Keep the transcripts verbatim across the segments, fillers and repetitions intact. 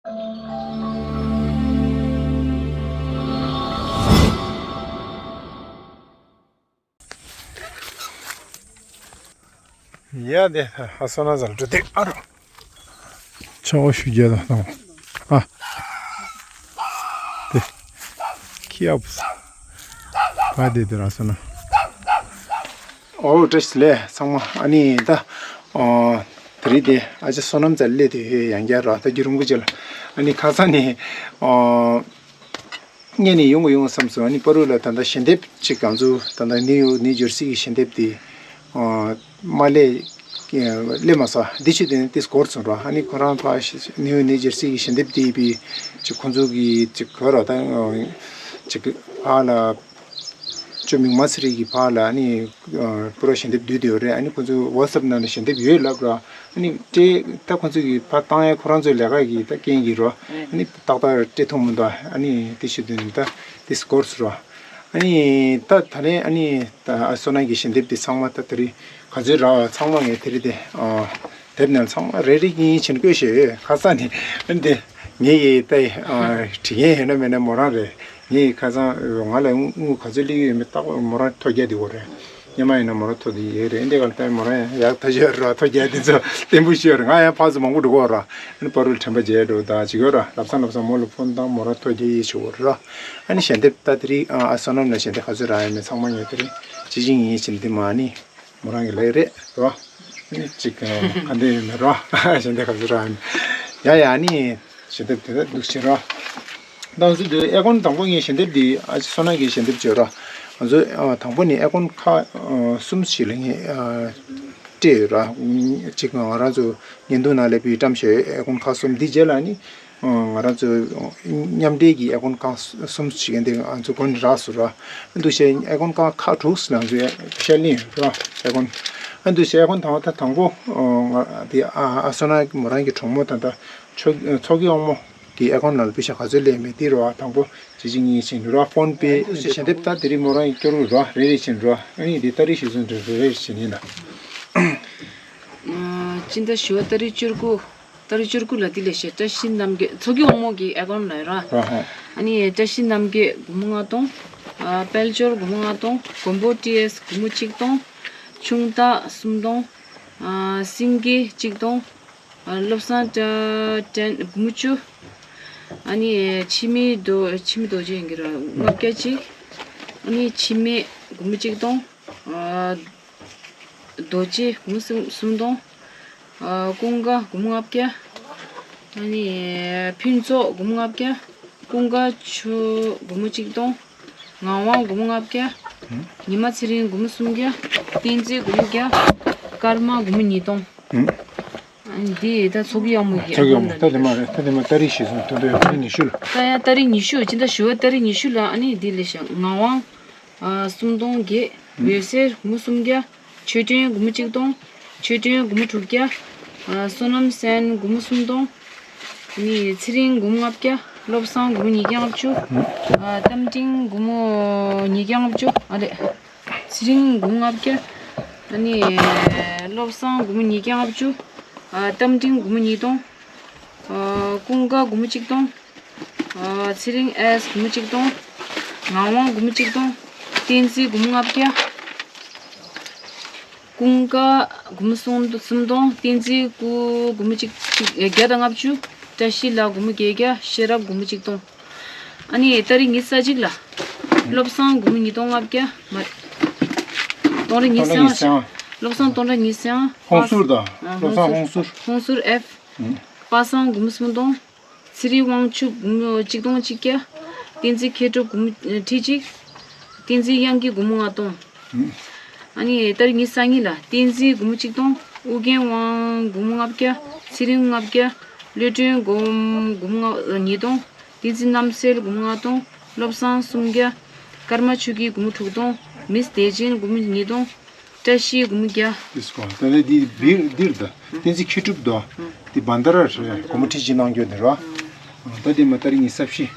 ཡ་དེ་ཨ་སོ་ན་ཟལ་འགྲོ་དེ་ཨ་རོ། ཆོ་ཤུ་རྒྱལ་དང་དང་། ཨ། དེ། ཁི་ཨ་བུ་ས། ཨ་དེ་དེ་ར་སོ་ན། ཨོ་བཀྲ་ཤིས་བདེ་ལེགས་ཚང་མ། ཨ་ནི་ད། ཨོ། དེ་རིང་དེ་ཨ་ཅག་བསོད་ནམས་ཚེ་རིང་སླེབས་དུས་ཡང་བསྐྱར་ར་ད་རྒྱུན་རིང་པོ་ཅིག་ལ། ཨ་ནི་ཁ་སང་ནས། ཨོ། སྔོན་ནས་ཡོང་གི་ཡོང་བསམ་སོང་། ཨ་ནི་པ་རུ་ལ་ད་ལྟ་ཞལ་འདེབས་ཅིག་གང་ཚུ་ད་ལྟ་ནིའུ་ནིའུ་ཇར་སི་གི་ཞལ་འདེབས་དེ། ཨོ། མ་སླེབས། སླེབས་མ་སོང་། འདི་ཕྱི་དེ་ནས་ཏིས་འགོར་སོང་ར། ཨ་ནི་ཁོ་རང་ཕ་ནིའུ་ནིའུ་ཇར་སི་གི་ཞལ་འདེབས་དེ་བི་ཅིག་ཁོ་ཚོ་གི་ཅིག་གོ་ར་ད། ཅིག་ཕ་ལ། ཅོ་མིག་དམར་ཚེ་རིང་གི་ཕ་ལ་ཨ་ནི། པུ་ར་ཞལ་འདེབས་བསྡུས་ཏེ་ཡོད་རེད། ཨ་ནི་ཁོ་ཚོའི་ཝ་ཊི་སེབ་ནང་ལ་ཞལ་འདེབས་ཡོད་ལབ་ར། ཨ་ནི་སྤྲད་ད་ཁོ་ཚོ་གི་ཕ་བཏང་ཡ་ཁོ་རང་ཚོའི་ལས་ཀ་གི་ད་རྐྱེན་གྱིས་ར། ཨ་ནི་ཏག་ཏག་སྤྲད་ཐུབ་མི་འདུག་ཨ་ནི་དེ་ཤི་དུས་ནི་ད་དེ་སྐོར་སུ་ར། ཨ་ནི་ད་ད་ལན་ཨ་ནི་ད་ཨ་སོ་ན་གི་ཞལ་འདེབས་དེ་ཚང་མ་ད་ད་རེས་ག་ཚོད་རག་ཚང་མ་ངས་དེ་རིང་དེ། དེབ་ནང་ཚང་མ་རེ་རེ་གཉིས་གཉིས་བྱས་ནས་བཀོད་བཞག་ཡོད། ཁ་སང་ནས་ཨ་ནི་དེ་ངེད་ཀྱི་ད་བྲིས་མཁན་ཡིན་ན་མིན་ན་མོ་རང་རེད། ངས་ཁ་སང་ང་ལ་དངུལ་ག་ཚོད་སླེབས་ཡོད་མེད་ཏག་མོ་རང་ཐོ་རྒྱག་དེ་གོ་རེད། སྔོན་མ་ཡིན་ན་མོ་རང་ཐོ་དེ་ཡོད་རེད། འདི་ག་ལ་ལྟ་མོ་རང་ཡག་ཐག་ཆོད་རེད། ཐོ་རྒྱག་དེ་ཚོ་བརྟན་པོ་ཤོད་རེད། ང་ཡང་ཕར་ཚུར་མང་པོ་འགྲོ་གི་ཡོད་ར། ཨ་ནི་པ་རུ་ལ་དྲན་པ་བརྗེད་འགྲོ་ད་ཅིག་ཡོད་ར། ལབ་སང་ལབ་སང་མོ་ལ་ཕོན་བཏང་མོ་རང་ཐོ་རྒྱག་ཡས་བྱེད་གོ་ར། ཨ་ནི་ཞལ་འདེབས་ད་དེ་རིང་ཨ་བསོད་ནམས་ལ་ཞལ་འདེབས་ག་ཚོད་རག་ཡོད་མེད་ཚང་མ་ངས་དེ་རིང་ཅི་བྱིན་ཡིན་ཞིན་འདི་མ་ནི་མོ་རང་གི་ལས་རེད་ར། ཨ་ནི་ཅིག་ག་འདི་ཡོད་མེད་ར། ཞལ་འདེབས་ག་ཚོད་རག་ཡོད་མེད། ཡ་ཡ་ཨ་ནི། ཞལ་འདེབས་དེ་འདྲ་འདུག་བྱེད་རོགས། ད་ང་ཚོ་འདི་ཨེ་ཀོན་དང་པོ་ངས་ཞལ་འདེབས་འདི་ཨ་ཅེ་བསོད་ནམས་ཀྱིས་ཞལ་འདེབས་བྱས་རོགས། ང་ཚོ་ཨ་དང་པོ་ནས་ཨེ་ཀོན་ཁག་ཨ་གསུམ་ཞིག་ལ་ངས་ཨ་སྤྲད་ཡོད་ར། གཅིག་ང་རང་ཚོ་བརྙན་ཐུང་ནང་ལ་བི་བཀྲམ་བྱས་ཡོད། ཨེ་ཀོན་ཁག་གསུམ། འདི་རྗེས་ལ་ནི་ཨ་ང་རང་ཚོ་མཉམ་འབྲེལ་གྱི་ཨེ་ཀོན་ཁག་གསུམ་ཞིག་འདི་ང་ཚོ་གོ་ནས་རག་སོང་ར། འདུག་བྱས་ཨེ་ཀོན་ཁག་ཁག་དྲུག་ལ་ང་ཚོ་ཤར་གླིང་ཡོད་ར། ཨེ་ཀོན་ཨ་འདུག་བྱས་ཨེ་ཀོན་དང་པོ་ད་དང་པོ་ཨ་ང་འདི་ཨ་ཨ་བསོད་ནམས་མོ་རང་གི་གྲོགས་མོ་ད་ལྟ། ཚོགས་ཚོགས་ཀྱི་དབང་མོ་གི་ཨེ་ཀོན་ནང་ལ་པེ་ཤ་ག་ཚོད་སླེབས་མེད་དེ་རོ། དང་པོ་ཇི་ཇི་ངེས་ཤིང་རོ་ཕོན་པེ་ཞལ་འདེབས་ད་དེ་རིང་མོ་རང་གི་སྐྱོར་རོ་རེ་རེ་བྱིན་རོ། ཨ་ནི་དེ་ཏ་རིག་གཞིར་བཟུང་འདྲ་རེ་རེ་བྱིན་ཡིན་ལ། སྤྱི་ཟླ་བཞི་པ་ཏ་རིག་བཅུ་དགུ། ཏ་རིག་བཅུ་དགུ་ལ་དེ་ལས་ཤེ་བཀྲ་ཤིས་རྣམ་རྒྱལ་ཚོགས་ཀྱི་དབང་མོ་གི་ཨེ་ཀོན་ལ་ར། ཨ་ནི་བཀྲ་ཤིས་རྣམ་རྒྱལ་སྒོར་མོ་ལྔ་སྟོང་། དཔལ་འབྱོར་སྒོར་མོ་ལྔ་སྟོང་། མགོན་པོ་ཊི་ཨེས་སྒོར་མོ་གཅིག་སྟོང་། ཆུང་བདག་སུམ་སྟོང་། སེང་གེ་གཅིག་སྟོང་། ཨ་བློ་བཟང་བཀྲ་བཀྲ་སྒོར་མོ་བཅུ། ཨ་ནི་འཆི་མེད་རྡོ་འཆི་མེད་རྡོ་རྗེ་ཡིན་གྱི་ར་ལྔ་བརྒྱ་གཅིག་ཨ་ནི་འཆི་མེད་སྒོར་མོ་གཅིག་སྟོང་། ཨ་རྡོ་རྗེ་སྒོར་མོ་གསུམ་གསུམ་སྟོང་། ཨ་ཀུན་དགའ་སྒོར་མོ་ལྔ་བརྒྱ། ཨ་ནི་ཕུན་ཚོགས་སྒོར་མོ་ལྔ་བརྒྱ། ཀུན་དགའ་ཆོས་སྒོར་མོ་གཅིག་སྟོང་། ངག་དབང་སྒོར་མོ་ལྔ་བརྒྱ། ཉི་མ་ཚེ་རིང་སྒོར་མོ་སུམ་བརྒྱ། བསྟན་འཛིན་སྒོར་མོ་བརྒྱ། ཀརྨ་སྒོར་མོ་ཉིས་སྟོང་། ཨ་ནི་འདི་ད་ཚོགས་ཀྱི་དབང་མོ་གི་ཚོགས་ཀྱི་དབང་མོ་ད་དེ་མ་རེད། ད་དེ་མ་ཏ་རིག་གཞིར་བཟུང་དོན་དུ་ཡང་ཏ་རིག་ཉི་ཤུ་ལ། ད་ཡང་ཏ་རིག་ཉི་ཤུ་སྤྱི་ཟླ་བཞི་པ་ཏ་རིག་ཉི་ཤུ་ལ་ཨ་ནི་འདི་ལས་ཤག་ངག་དབང་། ཨ་སུམ་སྟོང་བརྒྱད། འོད་ཟེར་སྒོར་མོ་སུམ་བརྒྱ། ཆོས་སྒྲོན་སྒོར་མོ་གཅིག་སྟོང་། ཆོས་སྒྲོན་སྒོར་མོ་དྲུག་བརྒྱ། ཨ་བསོད་ནམས་སན་སྒོར་མོ་སུམ་སྟོང་། ཨ་ནི་ཚེ་རིང་སྒོར་མོ་ལྔ་བརྒྱ། བློ་བཟང་སྒོར་མོ་ཉིས་བརྒྱ་ལྔ་བཅུ། ཨ་རྟ་མགྲིན་སྒོར་མོ་ཉིས་བརྒྱ་ལྔ་བཅུ་ཨ་རེད། ཚེ་རིང་སྒོར་མོ་ལྔ་བརྒྱ། ཨ་ནི་བློ་བཟང་སྒོར་མོ་ཉིས་བརྒྱ་ལྔ་བཅུ། ཨ་རྟ་མགྲིན་སྒོར་མོ་ཉིས་སྟོང་། ཨ་ཀུན་དགའ་སྒོར་མོ་གཅིག་སྟོང་། ཨ་ཚེ་རིང་ཨེས་སྒོར་མོ་གཅིག་སྟོང་། ངག་དབང་སྒོར་མོ་གཅིག་སྟོང་། བསྟན་འཛིན་སྒོར་མོ་ལྔ་བརྒྱ། ཀུན་དགའ་སྒོར་མོ་སུམ་སུམ་སྟོང་། བསྟན་འཛིན་སྐུ་སྒོར་མོ་གཅིག་གཅིག་ཨེ་བརྒྱ་དང་ལྔ་བཅུ། བཀྲ་ཤིས་ལགས་སྒོར་མོ་བརྒྱད་བརྒྱ། ཤེས་རབ་སྒོར་མོ་གཅིག་སྟོང་། ཨ་ནི་ཏ་རིག་ཉི་ཤུ་རྩ་གཅིག་ལ། བློ་བཟང་སྒོར་མོ་ཉིས་སྟོང་ལྔ་བརྒྱ། མ། སྟོང་རེ་ཉི་ཤུ་རྩ་ལྔ། བློ་བཟང་སྟོང་རེ་ཉི་ཤུ་རྩ་ལྔ། ཧོང་སུར་དང་། ཨ་བློ་བཟང་ཧོང་སུར། ཧོང་སུར་ཨེཕ། པ་སངས་སྒོར་མོ་སུམ་སྟོང་། ཚེ་རིང་དབང་ཕྱུག་སྒོར་མོ་གཅིག་སྟོང་གཅིག་བརྒྱ། བསྟན་འཛིན་མཁས་གྲུབ་སྒོར་མོ་ཁྲི་གཅིག་བསྟན་འཛིན་དབྱངས་སྐྱིད་སྒོར་མོ་ལྔ་སྟོང་། ཨ་ནི་ཏ་རིག་ཉི་ཤུ་རྩ་གཉིས་ལ་བསྟན་འཛིན་སྒོར་མོ་གཅིག་སྟོང་། ཨུ་རྒྱན་དབང་སྒོར་མོ་ལྔ་བརྒྱ། ཚེ་རིང་ལྔ་བརྒྱ། བློ་གྲོས་སྒོར་སྒོར་མོ་ལྔ་ཉིས་སྟོང་། བསྟན་འཛིན་རྣམ་གསལ་སྒོར་མོ་ལྔ་སྟོང་། བློ་བཟང་སུམ་བརྒྱ། ཀརྨ་ཆོས་སྐྱིད་སྒོར་མོ་དྲུག་སྟོང་། མིས་བདེ་ཆེན་སྒོར་མོ་ཉིས་སྟོང་། བཀྲ་ཤིས་སྒོར་མོ་བརྒྱ། དེ་སྐོར་ད་ལྟ་འདི་འདིར་འདིར་ད་བསྟན་འཛིན་མཁས་གྲུབ་དོ། འདི་བན་ད་ར་རེད། སྒོར་མོ་ཁྲི་གཅིག་གནང་རྒྱུ་དེ་རོ། ད་འདི་མ་ཏ་རིག་ཉི་ཤུ་རྩ་བཞི།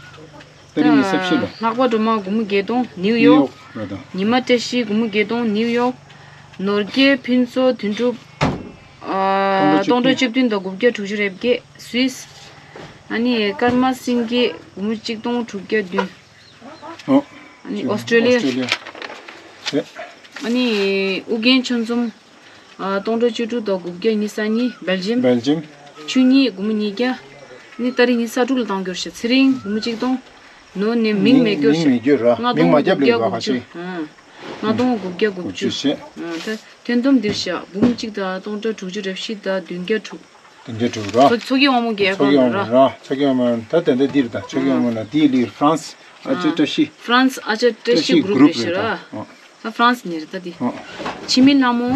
ཏ་རིག་ཉི་ཤུ་རྩ་བཞི་ལ། ལྷག་པ་སྒྲོལ་མ་སྒོར་མོ་བརྒྱད་སྟོང་ནིའུ་ཡོག་ཉི་མ་བཀྲ་ཤིས་སྒོར་མོ་བརྒྱད་སྟོང་ནིའུ་ཡོག་ནོར་རྒྱས་ཕུན་ཚོགས་དོན་གྲུབ། ཨ་སྟོང་ཕྲག་བཅུ་བདུན་དང་དགུ་བརྒྱ་དྲུག་ཅུ་རེ་བརྒྱད་སུད་སི། ཨ་ནི་ཀརྨ་སེང་གེ་སྒོར་མོ་གཅིག་སྟོང་དྲུག་བརྒྱ་བདུན། ཨོ། ཨ་ནི་ཨོ་སི་ཀྲོ་ལི་ཡ། ཨོ་སི་ཀྲོ་ལི་ཡ། རེད། ཨ་ནི་ཨུ་རྒྱན་ཆོས་འཛོམས། ཨ། སྟོང་ཕྲག་བཅུ་དྲུག་དང་དགུ་བརྒྱ་ཉི་ཤུ་རྩ་གཉིས། སྦེལ་ཇམ། སྦེལ་ཇམ། ཆུ་གཉིས་སྒོར་མོ་ཉིས་བརྒྱ། ཨ་ནི་ཏ་རིག་ཉི་ཤུ་རྩ་དྲུག་ལ་བཏང་རྒྱུ་རེད་ཤག་ཚེ་རིང་སྒོར་མོ་གཅིག་སྟོང་། ནོ་ནེམ་མིང་མིང་མེད་རྒྱུ་མིང་རེད་ཤག་མིང་མེད་རྒྱུ་ར། ལྔ་སྟོང་དགུ་བརྒྱ་དགུ་བཅུ། ལྔ་སྟོང་དགུ་བརྒྱ་དགུ་བཅུ། ཨ། ད་དོན་དུ་འདིར་བཞག་འབུམ་གཅིག་དང་སྟོང་ཕྲག་དྲུག་ཅུ་རེ་བཞི་དང་བདུན་བརྒྱ་དྲུག་བདུན་བརྒྱ་དྲུག་ར། ཚོགས་ཀྱི་དབང་མོ་གི་ཨེ་ཚོགས་ཀྱི་ཀོན་དབང་མོ་ར། ཚོགས་ཀྱི་དབང་མོ་ད་དེ་འདྲ་འདིར་དང་ཚོགས་ཀྱི་དབང་མོ་ལ་འདི་ལི་ཧྥ་རན་སི་ཨ་ཅེ་བཀྲ་ཤིས། ཧྥ་རན་སི་ཨ་ཅེ་བཀྲ་ཤིས་གུ་རུབ་རེད་ཤག་ར། ད་ཧྥ་རན་སི་ནས་རེད་ད་འདི། ཕྱི་མི་ལྷ་མོ་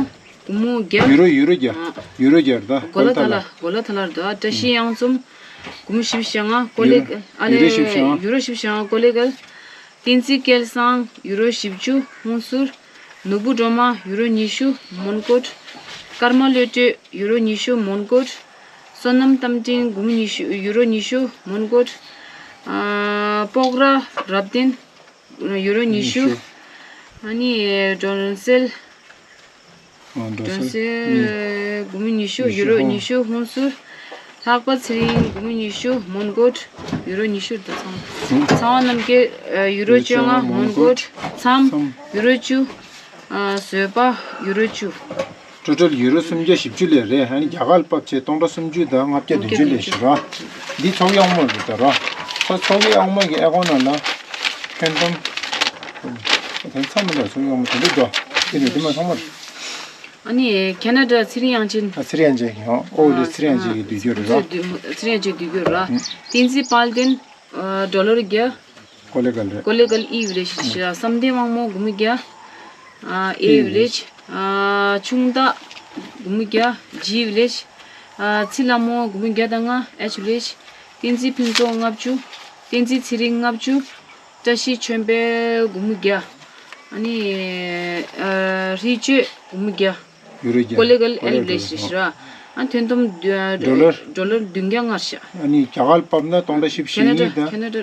སྒོར་མོ་བརྒྱ། ཡུ་རོ་ཡུ་རོ་བརྒྱ། ཡུ་རོ་བརྒྱ་རེད་ད། གོ་ལ་ཐ་ལ། གོ་ལ་ཐ་ལ་རེད་ད། བཀྲ་ཤིས་གཡང་འཛོམས་སྒོར་མོ་བཞི་བཅུ་ཞེ་ལྔ། ཀོ་ལེ་གལ། ཨ་ལེ། ཡུ་རོ་བཞི་བཅུ་ཞེ་ལྔ། ཡུ་རོ་བཞི་བཅུ་ཞེ་ལྔ་ཀོ་ལེ་གལ། བསྟན་འཛིན་སྐལ་བཟང་ཡུ་རོ་བཞི་བཅུ་ཧུན་སུར། ནོར་བུ་སྒྲོལ་མ་ཡུ་རོ་ཉི་ཤུ་མོན་གྷོ། ཀརྨ་བློ་གྲོས་ཡུ་རོ་ཉི་ཤུ་མོན་གྷོ། བསོད་ནམས་རྟ་མགྲིན་སྒོར་མོ་ཉི་ཤུ། ཡུ་རོ་ཉི་ཤུ་མོན་གྷོ། ཨ། སྤོག་ར་རབ་བརྟན་ཡུ་རོ་ཉི་ཤུ། ཉི་ཤུ། ཨ་ནི་སྒྲོན་གསལ། ཨ། སྒྲོན་གསལ། སྒོར་མོ་ཉི་ཤུ། ཉི་ཤུ། ཡུ་རོ་ཉི་ཤུ་ཧུན་སུར། ལྷག་པ་ཚེ་རིང་སྒོར་མོ་ཉི་ཤུ་མོན་གྷོ། ཡུ་རོ་ཉི་ཤུ་རེད་ད་ཚང་མ། ཚངས་པ་རྣམ་རྒྱལ་ཡུ་རོ་བཅོ་ལྔ་མོན་གྷོ། མཚམས་ཡུ་རོ་བཅུ། ཨ། བཟོད་པ་ཡུ་རོ་བཅུ། ཊོ་ཊལ་ཡུ་རོ་སུམ་བརྒྱ་བཞི་བཅུ་ལས་རེད། ཨ་ནི་རྒྱ་གར་ལ་ཕབ་བྱས་སྟོང་ཕྲག་སུམ་ཅུ་དང་ལྔ་བརྒྱ་བདུན་ཅུ་ལས་ཤི་ར། འདི་ཚོགས་ཀྱི་དབང་མོ་རེད་ད་ར། ཚོགས་ཀྱི་དབང་མོ་གི་ཨེ་ཀོན་ནང་ལ་ཁྱོན་བསྡོམས། དེ་ཚང་མ་ལ་ཚོགས་ཀྱི་དབང་མོ་དེ་འདྲ་འདུག་དེ་ནས་དེ་མ་ཚང་མ་རེད། ཨ་ནི་ཁེ་ན་ཌ་ཚེ་རིང་དབྱངས་ཅན། ཨ། ཚེ་རིང་དབྱངས་ཅན་གྱི་ཨོ་ལེ། ཨ། ཚེ་རིང་དབྱངས་ཅན་གྱི་བསྡུས་རྒྱུ་རེད་ར། ཚེ་རིང་དབྱངས་ཅན་བསྡུས་རྒྱུ་རེད་ར། བསྟན་འཛིན་དཔལ་ལྡན། ཨ། ཌོ་ལར་བརྒྱ། ཀོ་ལེ་གལ་རེད། ཀོ་ལེ་གལ་ཨི་ཡི་རེད་ཤག་བསམ་གཏན་དབང་མོ་སྒོར་མོ་བརྒྱ། ཨ། ཨེ་ཡི་རེད། ཨ། ཆུང་བདག་སྒོར་མོ་བརྒྱ། ཇི་ཡི་རེད། ཨ། ཚེ་ལྷ་མོ་སྒོར་མོ་བརྒྱ་དང་ལྔ། ཨེཆ་རེད། བསྟན་འཛིན་ཕུན་ཚོགས་ལྔ་བཅུ། བསྟན་འཛིན་ཚེ་རིང་ལྔ་བཅུ། བཀྲ་ཤིས་ཆོས་འཕེལ་སྒོར་མོ་བརྒྱ། ཨ་ནི། ཨ། ཧྲི་ཅོས་སྒོར་མོ་བརྒྱ། ཡུ་རོ་བརྒྱ། ཀོ་ལེ་གལ་ཨེ་ལེ་ཤི་ཤི་ར། ཨ། དོན་དུ་ཌོ་ལར། ཌོ་ལར་བདུན་བརྒྱ་ལྔ་བརྒྱ། ཨ་ནི་རྒྱ་གར་ལ་ཕབ་ན་སྟོང་ཕྲག་བཞི་བཅུ་ཞེ་གཉིས་དང་། ཁེ་ན་ཌ། ཁེ་ན་ཌ།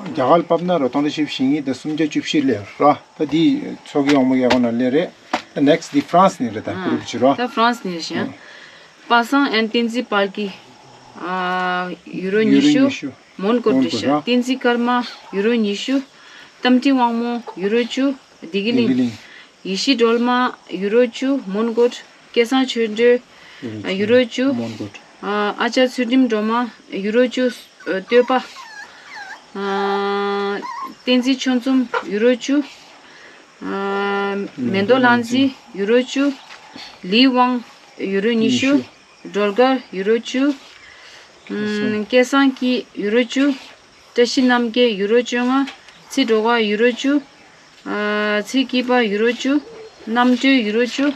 རྒྱ་གར་ལ་ཕབ་ན་ར་སྟོང་ཕྲག་བཞི་བཅུ་ཞེ་གཉིས་དང་སུམ་བརྒྱ་བཅུ་བཞི་ལས་ར། ད་འདི་ཚོགས་ཀྱི་དབང་མོ་ཡག་པོ་ན་ལས་རེད། ད་ནེག་སི་ཊི་འདི་ཧྥ་རན་སི་ནས་རེད་ད། ཨ། ཀུ་རུབ་ཅི་ར། ད་ཧྥ་རན་སི་ནས་ཤི། ཨ། པ་སངས་ཨན་བསྟན་འཛིན་དཔལ་སྐྱིད། ཨ། ཡུ་རོ་ཉི་ཤུ། ཡུ་རོ་ཉི་ཤུ། མོན་གྷོ་རེད་ཤག་མོན་གྷོ་ར། བསྟན་འཛིན་ཀརྨ་ཡུ་རོ་ཉི་ཤུ། རྟ་མགྲིན་དབང་མོ་ཡུ་རོ་བཅུ། བདེ་སྐྱིད་གླིང་། བདེ་སྐྱིད་གླིང་། ཡེ་ཤེས་སྒྲོལ་མ་ཡུ་རོ་བཅུ། མོན་གྷོ། སྐལ་བཟང་ཆོས་སྒྲོན་ཡུ་རོ་བཅུ། མོན་གྷོ། ཨ། ཨ་ཅག་ཚུལ་ཁྲིམས་སྒྲོལ་མ་ཡུ་རོ་བཅུ། ཨ། བསྟོད་པ། ཨ། བསྟན་འཛིན་ཆོས་འཛོམས་ཡུ་རོ་བཅུ། ཨ། མེ་ཏོག་ལྷ་འཛིན་ཡུ་རོ་བཅུ། ལི་ཝང་ཡུ་རོ་ཉི་ཤུ། ཉི་ཤུ། སྒྲོལ་དཀར་ཡུ་རོ་བཅུ། ཨམ། སྐལ་བཟང་སྐྱིད་ཡུ་རོ་བཅུ། བཀྲ་ཤིས་རྣམ་རྒྱལ་ཡུ་རོ་བཅོ་ལྔ། ཚེ་སྒྲོལ་དཀར་ཡུ་རོ་བཅུ། ཨ། ཚེ་སྐྱིད་པ་ཡུ་རོ་བཅུ། རྣམ་གྲོལ་ཡུ་རོ་བཅུ།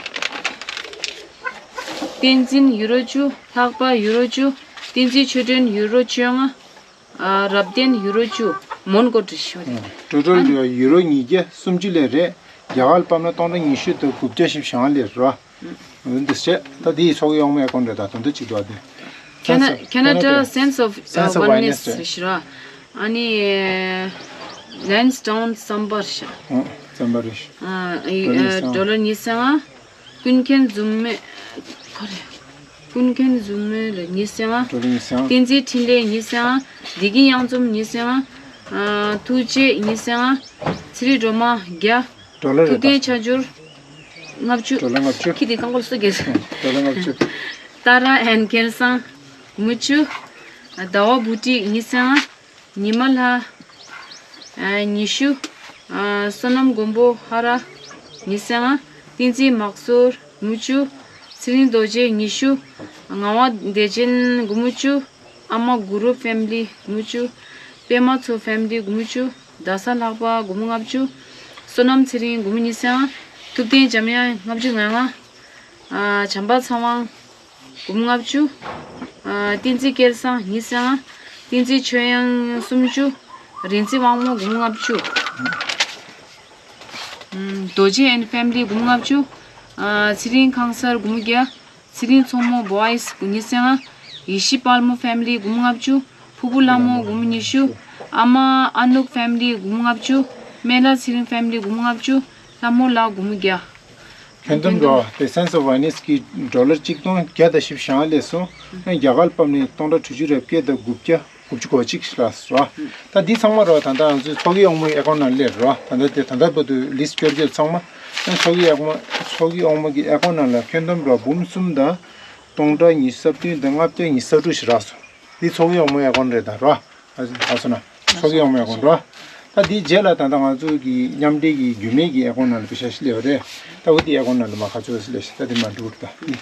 བསྟན་འཛིན་ཡུ་རོ་བཅུ། ལྷག་པ་ཡུ་རོ་བཅུ། བསྟན་འཛིན་ཆོས་སྒྲོན་ཡུ་རོ་བཅོ་ལྔ། ཨ། རབ་བརྟན་ཡུ་རོ་བཅུ། མོན་གྷོ་ཊི་ཤོ་རེད། ཨ། ཊོ་ཊལ་ཡུ་རོ་ཉིས་བརྒྱ་སུམ་ཅུ་ལས་རེད། རྒྱ་གར་ལ་ཕབ་ན་སྟོང་ཕྲག་ཉི་ཤུ་དང་དགུ་བརྒྱ་བཞི་བཅུ་ཞེ་ལྔ་ལས་ར། འདི་བྱས། ད་འདི་ཚོགས་ཀྱི་དབང་མོ་ཨེ་ཀོན་རེད་ད། དོན་དུ་གཅིག་འདུག་ཨ། དེ། ཁེ་ན། ཁེ་ན་ཌ། སེན་སི་ཨོཕ་ཝན་ནེས་རེད་ཤག་ཨ་ནི། ལན་སི་ཌའུན་རྩམ་པ་རེད་ཤག་ཨོ། རྩམ་པ་རེད་ཤག་ཨ། ཌོ་ལར་ཉི་ཤུ། ཌོ་ལར་ཉི་ཤུ། ཀུན་མཁྱེན་མཛུབ་མོ། ཁོ་རེ། ཀུན་མཁྱེན་མཛུབ་མོ་ལ་ཉི་ཤུ། ཌོ་ལར་ཉི་ཤུ། བསྟན་འཛིན་འཕྲིན་ལས་ཉི་ཤུ། བདེ་སྐྱིད་གཡང་འཛོམས་ཉི་ཤུ། ཨ། ཐུགས་རྗེ་ཉི་ཤུ། ཚེ་རིང་སྒྲོལ་མ་བརྒྱ། ཌོ་ལར་རེད་ད། ཐུབ་བསྟན་ཆ་འཇོར་ལྔ་བཅུ། ཌོ་ལར་ལྔ་བཅུ། ཁྱི་དེ་རྐང་པ་ལ་སོ་རྒྱས། ཌོ་ལར་ལྔ་བཅུ། ཏཱ་ར་ཨན་སྐལ་བཟང་སྒོར་མོ་བཅུ། ཟླ་བ་བུ་ཊི་ཉི་ཤུ། ཉི་མ་ལྷ། ཨ། ཉི་ཤུ། ཨ། བསོད་ནམས་མགོན་པོ་ཧ་ར། ཉི་ཤུ། བསྟན་འཛིན་མག་ཟོར་སྒོར་མོ་བཅུ། ཚེ་རིང་རྡོ་རྗེ་ཉི་ཤུ། ངག་དབང་བདེ་ཆེན་སྒོར་མོ་བཅུ། ཨ་མ་གུ་རུ་ཕེ་མི་ལི་སྒོར་མོ་བཅུ། པད་མ་མཚོ་ཕེ་མི་ལི་སྒོར་མོ་བཅུ། རྡ་ས་ལྷག་པ་སྒོར་མོ་ལྔ་བཅུ། བསོད་ནམས་ཚེ་རིང་སྒོར་མོ་ཉི་ཤུ། ཐུབ་བསྟན་འཇམ་དབྱངས་ལྔ་བཅུ་ང་ལྔ། ཨ། བྱམས་པ་ཚེ་དབང་སྒོར་མོ་ལྔ་བཅུ། ཨ། བསྟན་འཛིན་སྐལ་བཟང་ཉི་ཤུ། བསྟན་འཛིན་ཆོས་དབྱངས་སུམ་ཅུ། རིག་འཛིན་དབང་མོ་སྒོར་མོ་ལྔ་བཅུ། ཨམ། རྡོ་རྗེ་ཨན་ཕེ་མི་ལི་སྒོར་མོ་ལྔ་བཅུ། ཨ། ཚེ་རིང་ཁང་གསར་སྒོར་མོ་བརྒྱ། ཚེ་རིང་མཚོ་མོ་བོའིས་སྒོར་མོ་ཉི་ཤུ། ཡེ་ཤེས་དཔལ་མོ་ཕེ་མི་ལི་སྒོར་མོ་ལྔ་བཅུ། ཕུར་བུ་ལྷ་མོ་སྒོར་མོ་ཉི་ཤུ། ཨ་མ་ཨ་ནུག་ཕེ་མི་ལི་སྒོར་མོ་ལྔ་བཅུ། སྨན་བླ་ཚེ་རིང་ཕེ་མི་ལི་སྒོར་མོ་ལྔ་བཅུ། ལྷ་མོ་ལགས་སྒོར་མོ་བརྒྱ། ཁྱོན་བསྡོམས་འགྲོ་བ་དེ་སེན་སི་ཨོཕ་ཝན་ནེས་ཀྱི་ཌོ་ལར་གཅིག་སྟོང་བརྒྱ་དང་བཞི་བཅུ་ཞེ་ལྔ་སླེབས་སོང་། རྒྱ་གར་ལ་ཕབ་ནས་སྟོང་ཕྲག་དྲུག་ཅུ་རེ་བརྒྱད་དང་དགུ་བརྒྱ། དགུ་བཅུ་གོ་གཅིག་ལ་རོ། ད་འདི་ཚང་མ་རོ། ད་ལྟ་ང་ཚོའི་ཚོགས་ཀྱི་ཨོང་མོའི་ཨེ་ཀོན་ནང་སླེབས་རོ། ད་ལྟ་དེ་ད་ལྟ་བར་དུ་ལིས་སྐྱོར་རྒྱུ་ཚང་མ། ཚོགས་ཀྱི་ཨོང་མོ་ཚོགས་ཀྱི་ཨོང་མོ་གི་ཨེ་ཀོན་ནང་ལ་ཁྱོན་བསྡོམས་རོ་འབུམ་གསུམ་དང་སྟོང་ཕྲག་ཉི་ཤུ་རྩ་བདུན་དང་ལྔ་བརྒྱ་ཉི་ཤུ་རྩ་དྲུག་ཞིག་རག་སོང་། འདི་ཚོགས་ཀྱི་ཨོང་མོའི་ཨེ་ཀོན་རེད་ད་རོ། ཨ་ཨ་སོ་ན། ཚོགས་ཀྱི་ཨོང་མོའི་ཨེ་ཀོན་རོ། ད་འདིའི་རྗེས་ལ་ད་ལྟ་ང་ཚོ་གི་མཉམ་འབྲེལ་གྱི་རྒྱུད་སྨད་ཀྱི་ཨེ་ཀོན་ནང་ལ་པེ་ཤ་ཞིག་སླེབས་རེད། ད་འོ་དེ་ཨེ་ཀོན་ནང་ལ་མ་ཁ་ཚོད་ཞིག་སླེབས་ཤག་ད་དེ་མ་འགྲོ་རེད་ད། འདི་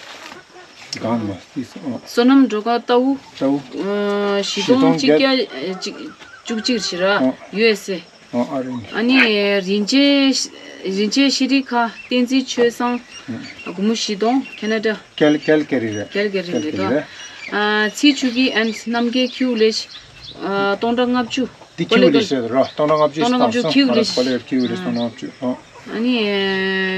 གང་ནས་འདི་སོ། བསོད་ནམས་སྒྲོལ་དཀར་རྟའུ། རྟའུ། ཨ་བཞི་སྟོང་གཅིག་བརྒྱ་གཅིག་བཅུ་གཅིག་ཞིག་ར། ཨ་ཡུ་ཨེས་ཨེ། ཨ་ཨ་རིང་། ཨ་ནི་རིན་ཆེན་རིན་ཆེན་ཤེས་རིག་ཁ་བསྟན་འཛིན་ཆོས་བཟང་། སྒོར་མོ་བཞི་སྟོང་ཁེ་ན་ཌ། ཀལ་ཀལ་ཀེ་རི་རེད། ཀལ་ཀེ་རི་རེད་དོ། ཨ་ཚེ་ཆོས་སྐྱིད་ཨེན་རྣམ་རྒྱལ་ཁྱིའུ་ལེ་ཤ། ཨ་སྟོང་ཕྲག་ལྔ་བཅུ། འདི་ཁྱིའུ་ལེ་ཤ་རོ། སྟོང་ཕྲག་ལྔ་བཅུ། སྟོང་ཕྲག་ལྔ་བཅུ་ཁྱིའུ་ལེ་ཤ། སྟོང་ཕྲག་ཁྱིའུ་ལེ་ཤ་སྟོང་ཕྲག་ལྔ་བཅུ། ཨ་ནི་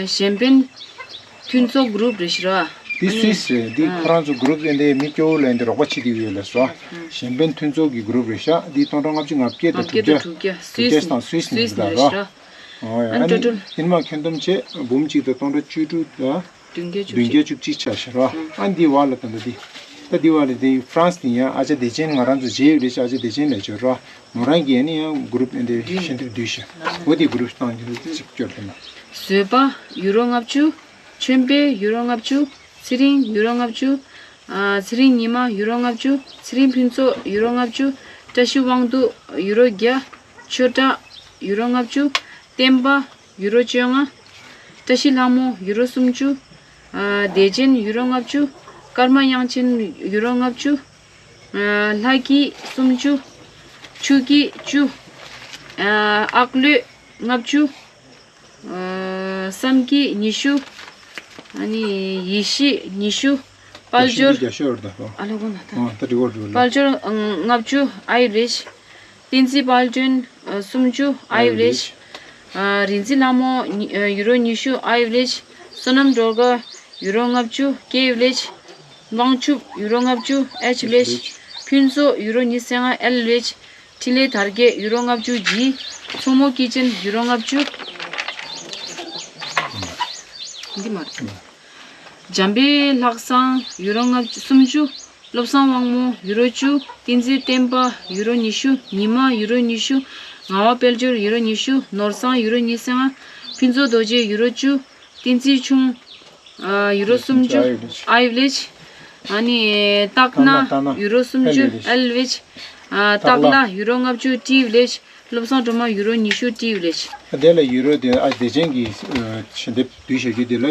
གཞན་ཕན་མཐུན་ཚོགས་གུ་རུབ་རེད་ཤག་ར། འདི་སུད་སི་རེད། འདི་ཁོ་རང་ཚོ་གུ་རུབ་ཨེ་འདི་མི་སྐྱོ་བོ་ལ་འདི་རོགས་པ་བྱེད་ཀྱི་ཡོད་ལ་སོ། གཞན་ཕན་མཐུན་ཚོགས་ཀྱི་གུ་རུབ་རེད་ཤག་འདི་སྟོང་ཕྲག་ལྔ་བཅུ་ང་བརྒྱད་དང་དྲུག་བརྒྱ། དྲུག་བརྒྱ་སུད་སི་དང་སུད་སི་ནས་རེད་ཤག་ར། ཨོ་ཡ། ཨ་ནི་ཨ་ནི་ཊོ་ཊལ་ཨིན་མ་ཁྱོན་བསྡོམས་བྱས་འབུམ་གཅིག་དང་སྟོང་ཕྲག་བཅུ་དྲུག་དང་། བདུན་བརྒྱ་བཅུ་གཅིག། བདུན་བརྒྱ་བཅུ་གཅིག་ཆགས་ཤག་ར། ཨ་འདི་བ་ལ་ད་ལྟ་འདི། ད་འདི་བ་ལ་འདི་ཧྥ་རན་སི་ནས་ཡང་ཨ་ཅག་བདེ་ཆེན་ང་རང་ཚོ་མཇལ་ཡོད་རེད་ཤག་ཨ་ཅག་བདེ་ཆེན་ལས་བྱོས་ར། མོ་རང་གིས་ནི་ཡང་གུ་རུབ་ཨེ་འདི་བདུན། ཞལ་འདེབས་བསྡུས་ཤག་འོ་དེ་གུ་རུབ་བཏང་རྒྱུ་གཅིག་སྐྱོར་དེ་ན། བཟོད་པ་ཡུ་རོ་ལྔ་བཅུ། ཆོས་འཕེལ་ཡུ་རོ་ལྔ་བཅུ། ཚེ་རིང་ཡུ་རོ་ལྔ་བཅུ། ཨ་ཚེ་རིང་ཉི་མ་ཡུ་རོ་ལྔ་བཅུ། ཚེ་རིང་ཕུན་ཚོགས་ཡུ་རོ་ལྔ་བཅུ། བཀྲ་ཤིས་དབང་འདུས་ཡུ་རོ་བརྒྱ། ཆོས་གྲགས་ཡུ་རོ་ལྔ་བཅུ། བསྟན་པ་ཡུ་རོ་བཅོ་ལྔ། བཀྲ་ཤིས་ལྷ་མོ་ཡུ་རོ་སུམ་ཅུ། ཨ་བདེ་ཆེན་ཡུ་རོ་ལྔ་བཅུ། ཀརྨ་དབྱངས་ཅན་ཡུ་རོ་ལྔ་བཅུ། ཨ་ལྷ་སྐྱིད་སུམ་ཅུ། ཆུ་སྐྱིད་བཅུ། ཨ་ཨག་ལོས་ལྔ་བཅུ། ཨ་བསམ་སྐྱིད་ཉི་ཤུ། ཨ་ནི་ཡེ་ཤེས་ཉི་ཤུ། དཔལ་འབྱོར། ཡེ་ཤེས་འདི་རྒྱ་ཤོད་རེད་ད། ཨ་ལ་གོ་ན་ད། ཨ་ད་འགྲིག་གོ་འགྲིག་གོ་ལ། དཔལ་འབྱོར་ཨ་ལྔ་བཅུ་ཨ་ཡི་ཝི་ལེཇ། བསྟན་འཛིན་དཔལ་སྒྲོན་ཨ་སུམ་ཅུ་ཨ་ཡི་ཝི་ལེཇ། ཨ་རིག་འཛིན་ལྷ་མོ་ཉི་ཨ་ཡུ་རོ་ཉི་ཤུ་ཨ་ཡི་ཝི་ལེཇ། བསོད་ནམས་སྒྲོལ་དཀར་ཡུ་རོ་ལྔ་བཅུ་ཀེ་ཝི་ལེཇ། དབང་ཕྱུག་ཡུ་རོ་ལྔ་བཅུ་ཨེཆ་ཝི་ལེཇ། ཕུན་ཚོགས་ཡུ་རོ་ཉི་ཤུ་རྩ་ལྔ་ཨེལ་ཝི་ལེཇ། འཕྲིན་ལས་དར་རྒྱས་ཡུ་རོ་ལྔ་བཅུ་ཇི། མཚོ་མོ་སྐྱིད་ཅན་ཡུ་རོ་ལྔ་བཅུ། འདི་མ་རེད། འཇམ་དཔལ་ལྷག་བསམ་ཡུ་རོ་ལྔ་བཅུ་སུམ་ཅུ། བློ་བཟང་དབང་མོ་ཡུ་རོ་བཅུ། བསྟན་འཛིན་བསྟན་པ་ཡུ་རོ་ཉི་ཤུ། ཉི་མ་ཡུ་རོ་ཉི་ཤུ། ངག་དབང་དཔལ་འབྱོར་ཡུ་རོ་ཉི་ཤུ། ནོར་བཟང་ཡུ་རོ་ཉི་ཤུ་རྩ་ལྔ། ཕུན་ཚོགས་རྡོ་རྗེ་ཡུ་རོ་བཅུ། བསྟན་འཛིན་ཆུང་། ཨ་ཡུ་རོ་སུམ་ཅུ། ཨ་ཡི་ཝི་ལེཇ། ཨ་ནི་སྟག་སྣ་ཡུ་རོ་སུམ་ཅུ་ཨེལ་ཝི་ལེཇ། ཨ་སྟག་ལྷ་ཡུ་རོ་ལྔ་བཅུ་ཊི་ཝི་ལེཇ། བློ་བཟང་སྒྲོལ་མ་ཡུ་རོ་ཉི་ཤུ་ཊི་ཝི་ལེཇ། ཨ་དེ་ལ་ཡུ་རོ་དེ་ཨ་བདེ་ཆེན་གྱི་ཞལ་འདེབས་བསྡུས་བཞག་རྒྱུ་དེ་ལ་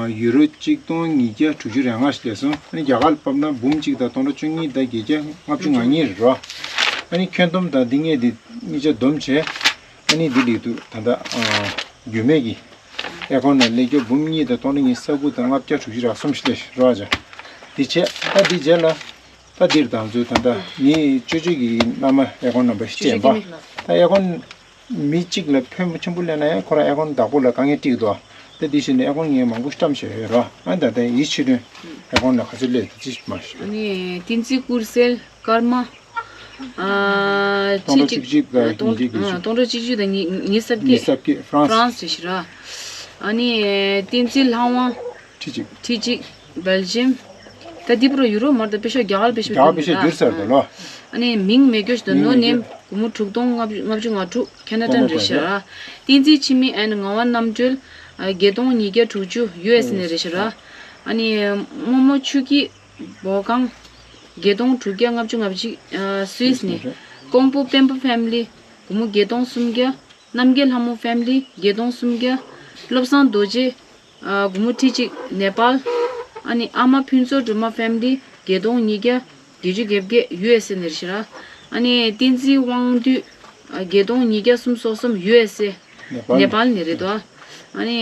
ཡུ་རོ་གཅིག་སྟོང་ཉིས་བརྒྱ་དྲུག་ཅུ་རེ་ལྔ་ཞིག་སླེབས་སོང་། ཨ་ནི་རྒྱ་གར་ལ་ཕབ་ན་འབུམ་གཅིག་དང་སྟོང་ཕྲག་བཅུ་གཉིས་དང་བརྒྱད་བརྒྱ་ལྔ་བཅུ་ང་གཉིས་རེད་རོ། ཨ་ནི་ཁྱོན་བསྡོམས་དང་འདི་གཉིས་དེ་གཉིས་ཆ་བསྡོམས་བྱས། ཨ་ནི་འདི་ལས་དུ་ད་ལྟ་རྒྱུད་སྨད་ཀྱི་ཨེ་ཀོན་ནང་སླེབས་རྒྱུ་འབུམ་གཉིས་དང་སྟོང་ཕྲག་ཉི་ཤུ་རྩ་དགུ་དང་ལྔ་བརྒྱ་དྲུག་ཅུ་རེ་གསུམ་ཞིག་སླེབས་རོགས་བྱ། འདི་བྱས་ད་འདི་རྗེས་ལ་ད་འདིར་ད་ང་ཚོས་ད་ལྟ་ངའི་ཅོ་ཅོ་གི་མནའ་མ་ཨེ་ཀོན་ནམ་བར་ཞིག་སྤྲད་པ། ད་ཨེ་ཀོན་མི་གཅིག་ལ་ཕོན་ཆེན་པོ་སླེབས་ན་ཡང་ཁོ་རང་ཨེ་ཀོན་བདག་པོ་ལ་དཀའ་ངལ་འཕྲད་འདུག་ད་འདི་བཞིན་ཨེ་ཀོན་ངས་མང་པོ་བཀྲམ་བཞག་ཡོད་རོགས། ཨ་ད་ལྟ་ཡིད་ཆེས་དོན་ཨེ་ཀོན་ལ་ག་ཚོད་སླེབས་འདུག་ཅི་མ་ཤེས། ཨ་ནི་བསྟན་འཛིན་ཀུར་སེལ་ཀརྨ། ཨ་སྟོང་ཕྲག་ཁྲི་གཅིག་གཅིག་དང་སྟོང་ཉིས་བརྒྱ་བརྒྱད་ཅུ། ཨ་སྟོང་ཕྲག་གཅིག་གཅིག་དང་ཉི་ཉི་ཤུ་རྩ་བརྒྱད། ཉི་ཤུ་རྩ་བརྒྱད་ཧྥ་རན་སི། ཧྥ་རན་སི་ཞིག་ར། ཨ་ནི་བསྟན་འཛིན་ལྷ་དབང་། ཁྲི་གཅིག་ཁྲི་གཅིག་བྷེལ་ཇིམ། ད་འདི་བར་ཡུ་རོབ་མ་རེད་ད། པེ་ཤ་རྒྱ་གར་པེ་ཤ་རྒྱ་གར་པེ་ཤ་བསྒྱུར་ཚར་འདུག་ལོ། ཨ་ནི་མིང་མེད་རྒྱུ་ཞིག་དང་མིང་ནོ་མེད་རྒྱུ། ནེམ་སྒོར་མོ་དྲུག་སྟོང་ལྔ་བཅུ་ལྔ་བཅུ་ང་དྲུག་ཁེ་ན་ཌ་རེད་ཤག་ར། བསྟན་འཛིན་འཆི་མེད་ཨན་ངག་དབང་རྣམ་གྲོལ་བརྒྱད་སྟོང་ཉིས་བརྒྱ་དྲུག་ཅུ་ཡུ་ཨེས་ནས་རེད་ཤག་ར། ཨ་ནི་རྨོ་མོ་ཆུ་སྐྱིད། བོ་ཁང་། བརྒྱད་སྟོང་དྲུག་བརྒྱ་ལྔ་བཅུ་ང་གཅིག་ཨ་སུད་སི་ནས། ཀོང་པོ་བེམ་པོ་ཕེ་མི་ལི་སྒོར་མོ་བརྒྱད་སྟོང་སུམ་བརྒྱ། རྣམ་རྒྱལ་ལྷ་མོ་ཕེ་མི་ལི་བརྒྱད་སྟོང་སུམ་བརྒྱ། བློ་བཟང་རྡོ་རྗེ་ཨ་སྒོར་མོ་ཁྲི་གཅིག་ནེ་པཱལ། ཨ་ནི་ཨ་མ་ཕུན་ཚོགས་སྒྲོལ་མ་ཕེ་མི་ལི་བརྒྱད་སྟོང་ཉིས་བརྒྱ་བརྒྱད་ཅུ་གྱ་བརྒྱད་ཡུ་ཨེས་ཨེ་ནས་རེད་ཤག་ར། ཨ་ནི་བསྟན་འཛིན་དབང་འདུས་ཨ་བརྒྱད་སྟོང་ཉིས་བརྒྱ་སུམ་ཅུ་སོ་གསུམ་ཡུ་ཨེས་ཨེ། ནེ་པཱལ། ནེ་པཱལ་ནས་རེད་དོ། ཨ་ནི་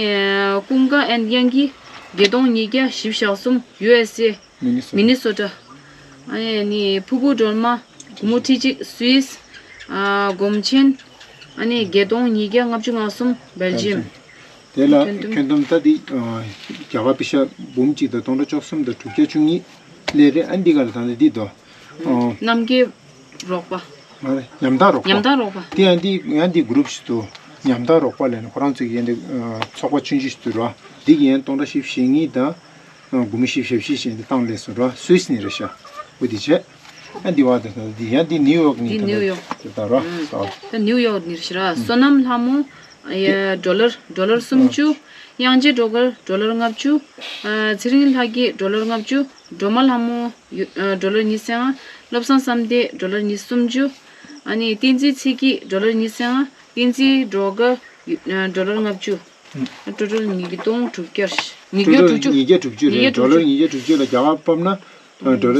ཀུན་དགའ་ཨན་དབྱངས་སྐྱིད་བརྒྱད་སྟོང་ཉིས་བརྒྱ་བཞི་བཅུ་ཞེ་གསུམ་ཡུ་ཨེས་ཨེ། མི་ནི་སོ་ཊ། མི་ནི་སོ་ཊ། ཨ་ནི་ཕུར་བུ་སྒྲོལ་མ་སྒོར་མོ་ཁྲི་གཅིག་སུད་སི། ཨ་སྒོམ་ཆེན། ཨ་ནི་བརྒྱད་སྟོང་ཉིས་བརྒྱ་ལྔ་བཅུ་ང་གསུམ་བྷེལ་ཇིམ། དེ་ལ་ཁྱོན་བསྡོམས། ཁྱོན་བསྡོམས་ད་འདི་ཨ་རྒྱ་གར་པེ་ཤ་འབུམ་གཅིག་དང་སྟོང་ཕྲག་བཅུ་གསུམ་དང་དྲུག་བརྒྱ་བཅུ་གཉིས་སླེབས་རེད། ཨ་འདི་ག་ལ་ད་ལྟ་འདི་དོ། ཨ་རྣམ་རྒྱལ་རོགས་པ། མ་རེད། ཉམ་ཐག་རོགས་པ། ཉམ་ཐག་རོགས་པ། དེ་ཡང་འདི་ཡང་འདི་གུ་རུབ་ཞིག་ཏུ་ཉམ་ཐག་རོགས་པ་ལས་ནི་ཁོ་རང་ཚོའི་ཡན་འདི་ཚོགས་པ་ཆུང་ཆུང་ཞིག་ཏུ་རོ། འདི་གི་ཡན་སྟོང་ཕྲག་བཞི་བཅུ་ཞེ་གཉིས་དང་སྒོར་མོ་བཞི་བཅུ་ཞེ་བཞི་ཞེ་འདི་བཏང་སླེབས་སོང་རོ། སུད་སི་ནས་རེད་ཤག་འོ་དེ་བྱས། ཨ་འདི་བ་དེ་དང་འདི་ཡང་འདི་ནིའུ་ཡོག་ནི་འདི་ད་ནིའུ་ཡོག་དེ་ད་རོ། ཨུམ། སོ། ད་ནིའུ་ཡོག་ནི་ཤི་ར། བསོད་ནམས་ལྷ་མོ། ཡ། ཌོ་ལར་ཌོ་ལར་སུམ་ཅུ། དབྱངས་ཅན་སྒྲོལ་དཀར་ཌོ་ལར་ལྔ་བཅུ། ཨ། ཚེ་རིང་ལྷ་སྐྱིད་ཌོ་ལར་ལྔ་བཅུ། སྒྲོལ་མ་ལྷ་མོ། ཡུ། ཨ། ཌོ་ལར་ཉི་ཤུ་རྩ་ལྔ། བློ་བཟང་བསམ་གཏན་ཌོ་ལར་ཉི་ཤུ་སུམ་ཅུ། ཨ་ནི་བསྟན་འཛིན་ཚེ་སྐྱིད་ཌོ་ལར་ཉི་ཤུ་རྩ་ལྔ། བསྟན་འཛིན་སྒྲོལ་དཀར་ཡུ། ཨ། ཌོ་ལར་ལྔ་བཅུ། ཊོ་ཊལ་ཉིས་བརྒྱ་སྟོང་དྲུག་བརྒྱ། ཉིས་བརྒྱ་དྲུག་ཅུ་རེད། ཌོ་ལར་ཉིས་བརྒྱ་དྲུག་ཅུ་རེད། ཌོ་ལར་ཉིས་བརྒྱ་དྲུག་ཅུ་ལ་རྒྱ་གར་ཕབ་ན་ཌོ་ལར་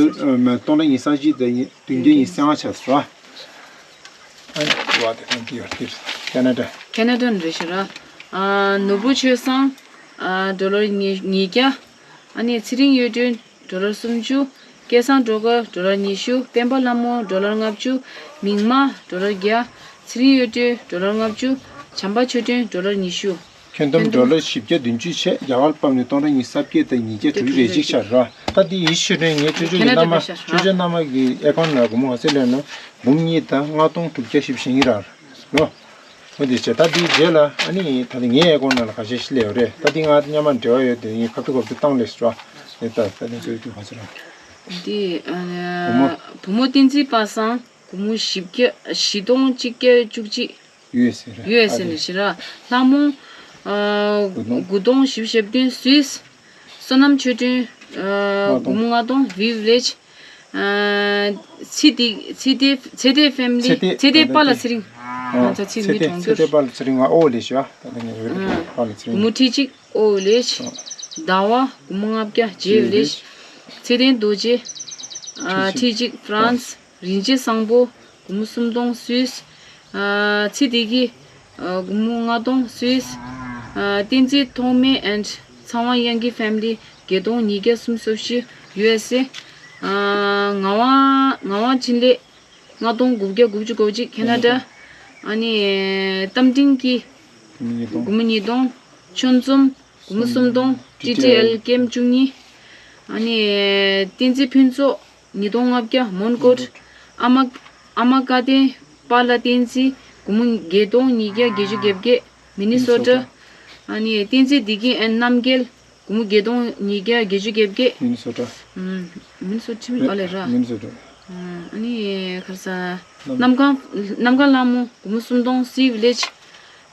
སྟོང་ཕྲག་ཉི་ཤུ་རྩ་གཅིག་དང་བདུན་བརྒྱ་ཉི་ཤུ་རྩ་ལྔ་ཆགས་སོང་། ཨ་ནི་བ་དེ་དང་དེ་ཡོད་དེ་ཁེ་ན་ཌ། ཁེ་ན་ཌ་ནས་རེད་ཤག་ར། ཨ། ནོར་བུ་ཆོས་བཟང་། ཨ། ཌོ་ལར་ཉིས་ཉིས་བརྒྱ། ཨ་ནི་ཚེ་རིང་གཡུ་སྒྲོན་ཌོ་ལར་སུམ་ཅུ། སྐལ་བཟང་སྒྲོལ་དཀར་ཌོ་ལར་ཉི་ཤུ། སྤེན་པ་ལྷ་མོ་ཌོ་ལར་ལྔ་བཅུ། མིག་དམར་ཌོ་ལར་བརྒྱ། ཚེ་རིང་གཡུ་སྒྲོན་ཌོ་ལར་ལྔ་བཅུ། བྱམས་པ་ཆོས་སྒྲོན་ཌོ་ལར་ཉི་ཤུ། ཁྱོན་བསྡོམས་ཁྱོན་བསྡོམས་ཌོ་ལར་བཞི་བརྒྱ་བདུན་ཅུ་བྱས། རྒྱ་གར་ཕབ་ནས་སྟོང་ཕྲག་ཉི་ཤུ་རྩ་བརྒྱད་དང་ཉིས་བརྒྱ་དྲུག་ཅུ་རེ་གཅིག་ཆགས་ར། ད་འདི་ཡིད་ཆེས་ནས་ངས་ཅོ་ཅོ་ཁེ་ན་ཌ་རྣམ་པ་ཕེབས་ཤག་ཅོ་ཅོ་རྣམ་པ་གི་ཨེ་ཁོན་ལ་སྒོར་མོ་ག་ཚོད་སླེབས་ན་འབུམ་གཉིས་དང་ལྔ་སྟོང་དྲུག་བརྒྱ་བཞི་བཅུ་ཞེ་གཉིས་རག་ལོ། འོ་དེ་བྱས། ད་འདིའི་རྗེས་ལ་ཨ་ནི་ད་ལྟ་ངའི་ཨེ་ཁོན་ནང་ལ་ག་ཚོད་ཞིག་སླེབས་ཡོད་རེད། ད་འདི་ང་མཉམ་མ་འབྲེལ་བ་ཡོད་དེ་ངས་ཁ་ཐུག་ཁ་ཐུག་བཏང་ལེ་ཞེས་ར། ཨེ་ད་ད་ནི་ཅོ་ཅོ་ག་ཚོད་རག་འདི་ཨ་བུ་མོ། བུ་མོ་བསྟན་འཛིན་པ་སངས། སྒོར་མོ་བཞི་བརྒྱ། བཞི་སྟོང་གཅིག་བརྒྱ་བཅུ་གཅིག་ཡུ་ཨེས་ཨེ་རེད། ཡུ་ཨེས་ཨེ་ཨ་ནས་ཤི་ར། ལྷ་མོ། ཨ། དགུ་སྟོང་དགུ་སྟོང་བཞི་བཅུ་ཞེ་བདུན་སུད་སི། བསོད་ནམས་ཆོས་སྒྲོན། ཨ། ལྔ་སྟོང་སྒོར་མོ་ལྔ་སྟོང་བི་ཝི་ལེ་ཇི། ཨ། ཚེ་བདེ་ཚེ་བདེ་ཚེ་བདེ་ཕེ་མི་ལི། ཚེ་བདེ། ཚེ་བདེ་པཱ་ལགས་ཚེ་རིང་། ཨ། ང་ཚོ་ཚེ་ཚེ་མི་བདེ་གྲོང་ཚེ་ཁྱེར། བདེ་པཱ་ལགས་ཚེ་རིང་ང་ཨོ་ལེ་ཤི་ཨ། ད་ལྟ་ངས་ཡོད་རེད། ཨ། པཱ་ལགས་ཚེ་རིང་། སྒོར་མོ་ཁྲི་གཅིག་ཨོ་ལེ་ཤི། ཨ། ཟླ་བ་སྒོར་མོ་ལྔ་བརྒྱ་ཇེ་ཝི་ལེ་ཇི། ཚེ་བརྟན་རྡོ་རྗེ། ཨ། ཁྲི་གཅིག་ཁྲི་གཅིག་ཧྥ་རན་སི། རིན་ཆེན་བཟང་པོ། སྒོར་མོ་སུམ་སྟོང་སུད་སི། ཨ། ཚེ་བདེ་སྐྱིད། ཨ། སྒོར་མོ་ལྔ་སྟོང་སུད་སི། ཨ། བསྟན་འཛིན་ཐོགས་མེད་ཨེན་ཌི་ཚངས་དབང་དབྱངས་སྐྱིད་ཕེ་མི་ལི་བརྒྱད་སྟོང་ཉིས་བརྒྱ་སུམ་ཅུ་སོ་བཞི་ཡུ་ཨེས་ཨེ། ཨ། ངག་དབང་ངག་དབང་འཕྲིན་ལས་ལྔ་སྟོང་དགུ་བརྒྱ་དགུ་བཅུ་གོ་གཅིག་ཁེ་ན་ཌ། ཨ་ནི་རྟ་མགྲིན་སྐྱིད་སྒོར་མོ་གཉིས་སྟོང་། ཆོས་འཛོམས་སྒོར་མོ་སུམ་སྟོང་། ཊི་ཊི་ཨེལ་ཀེམ་བཅུ་གཉིས། ཨ་ནི་བསྟན་འཛིན་ཕུན་ཚོགས། ཉིས་སྟོང་ལྔ་བརྒྱ་མོན་གྷོ། ཨ་མ། ཨ་མ་བཀའ་བསྟན་པཱ་ལགས་བསྟན་འཛིན་སྒོར་མོ་བརྒྱད་སྟོང་ཉིས་བརྒྱ་བརྒྱད་ཅུ་གྱ་བརྒྱད་མི་ནི་སོ་ཊ། ཨ་ནི་བསྟན་འཛིན་བདེ་སྐྱིད་ཨེན་རྣམ་རྒྱལ་སྒོར་མོ་བརྒྱད་སྟོང་ཉིས་བརྒྱ་བརྒྱད་ཅུ་གྱ་བརྒྱད། མི་ནི་སོ་ཊ། ཨམ། མི་ནི་སོ་ཊ་ཁྲིམས་ཨ་ལས་ར། མི་ནི་སོ་ཊ། ཨ་ནི་ག་རེ་ཟ། གནམ་གང་གནམ་གང་ལྷ་མོ་སྒོར་མོ་སུམ་སྟོང་སི་ཝི་ལེ་ཇི།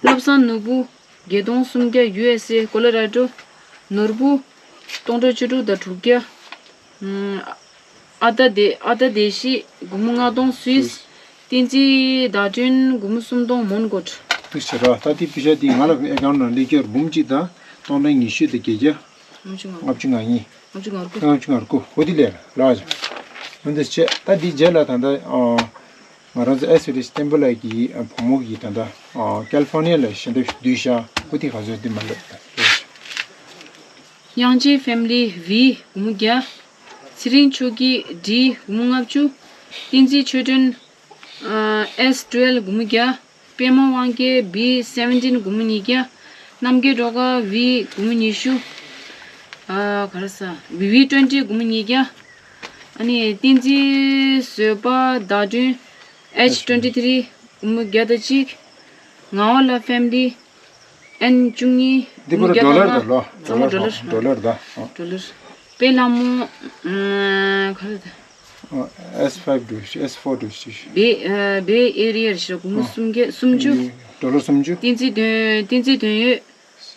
བློ་བཟང་ནོར་བུ། བརྒྱད་སྟོང་སུམ་བརྒྱ་ཡུ་ཨེས་ཨེ་ཀོ་ལོ་ར་ཌོ། ནོར་བུ། སྟོང་ཕྲག་བཅུ་དྲུག་དང་དྲུག་བརྒྱ། ཨ་ཏ་བདེ། ཨ་ཏ་བདེ་སྐྱིད་སྒོར་མོ་ལྔ་སྟོང་སུད་སི། བསྟན་འཛིན་ཟླ་སྒྲོན་སྒོར་མོ་སུམ་སྟོང་མོན་གྷོ། འདུག་ཟེར་རོ། ད་དེ་པི་ཤ་དེ་ང་ལ་ཨེ་ཀའུན་ཊི་ནང་སླེབས་ཀྱི་ཡོད་རེད། འབུམ་གཅིག་དང་སྟོང་ཕྲག་ཉི་ཤུ་དང་བརྒྱད་བརྒྱ། ལྔ་བཅུ་ང་གཉིས། ལྔ་བཅུ་ང་དགུ། ལྔ་བཅུ་ང་དགུ། འོ་དེ་ལས་ལ་ལ་ཅིག་འོ་འདི་བྱས། ད་འདི་རྗེས་ལ་ད་ལྟ་ཨ། ང་རང་ཚོ་ཨེ་སི་རི་བསྟན་པ་ལགས་ཀྱི་བུ་མོ་གིས་ད་ལྟ་ཨ། ཀལ་ལི་ཧྥོར་ནི་ཡ་ལ་ཞལ་འདེབས་བསྡུས་ཤག་འོ་དེ་ག་ཚོད་འདི་མ་ལབ་ད། དབྱངས་ཅན་ཕེ་མི་ལི་ཝི་སྒོར་མོ་བརྒྱ། ཚེ་རིང་ཆོས་སྐྱིད་ཌི་སྒོར་མོ་ལྔ་བཅུ། བསྟན་འཛིན་ཆོས་སྒྲོན་ཨ། ཨེས་ཊུ་ཝེལ་སྒོར་མོ་བརྒྱ། པད་མ་དབང་རྒྱལ་བི་སེ་བེན་ཊིན་སྒོར་མོ་ཉིས་བརྒྱ། རྣམ་རྒྱལ་སྒྲོལ་དཀར་ཝི་སྒོར་མོ་ཉི་ཤུ། ཨ། ག་རེ་ཟ། བི་ཝི་ཊུ་ཝེན་ཊི་སྒོར་མོ་ཉིས་བརྒྱ། ཨ་ནི་བསྟན་འཛིན་བཟོད་པ་ཟླ་སྒྲོན་ཨེཆ་ཊུ་ཝེན་ཊི་ཐི་རི་སྒོར་མོ་བརྒྱ་དང་གཅིག་ངག་དབང་ལགས་ཕེ་མི་ལི་ཨེན་བཅུ་གཉིས། འདི་པུ་ར་ཌོ་ལར་དང་ལོ། ཌོ་ལར་ཌོ་ལར། ཌོ་ལར་དང་། ཌོ་ལར། པད་ལྷ་མོ། ཨ། ག་རེ་ད། ཨེས་ཕའིབ་འགྲོ་ཤི། ཨེས་ཕོར་འགྲོ་ཤི། བེ། ཨ། བེ་ཨེ་རི་ཡ་ཞེས་སྒོར་མོ་སུམ་བརྒྱ། སུམ་ཅུ། ཌོ་ལར་སུམ་ཅུ། བསྟན་འཛིན་དོན། བསྟན་འཛིན་དོན་ཡོད་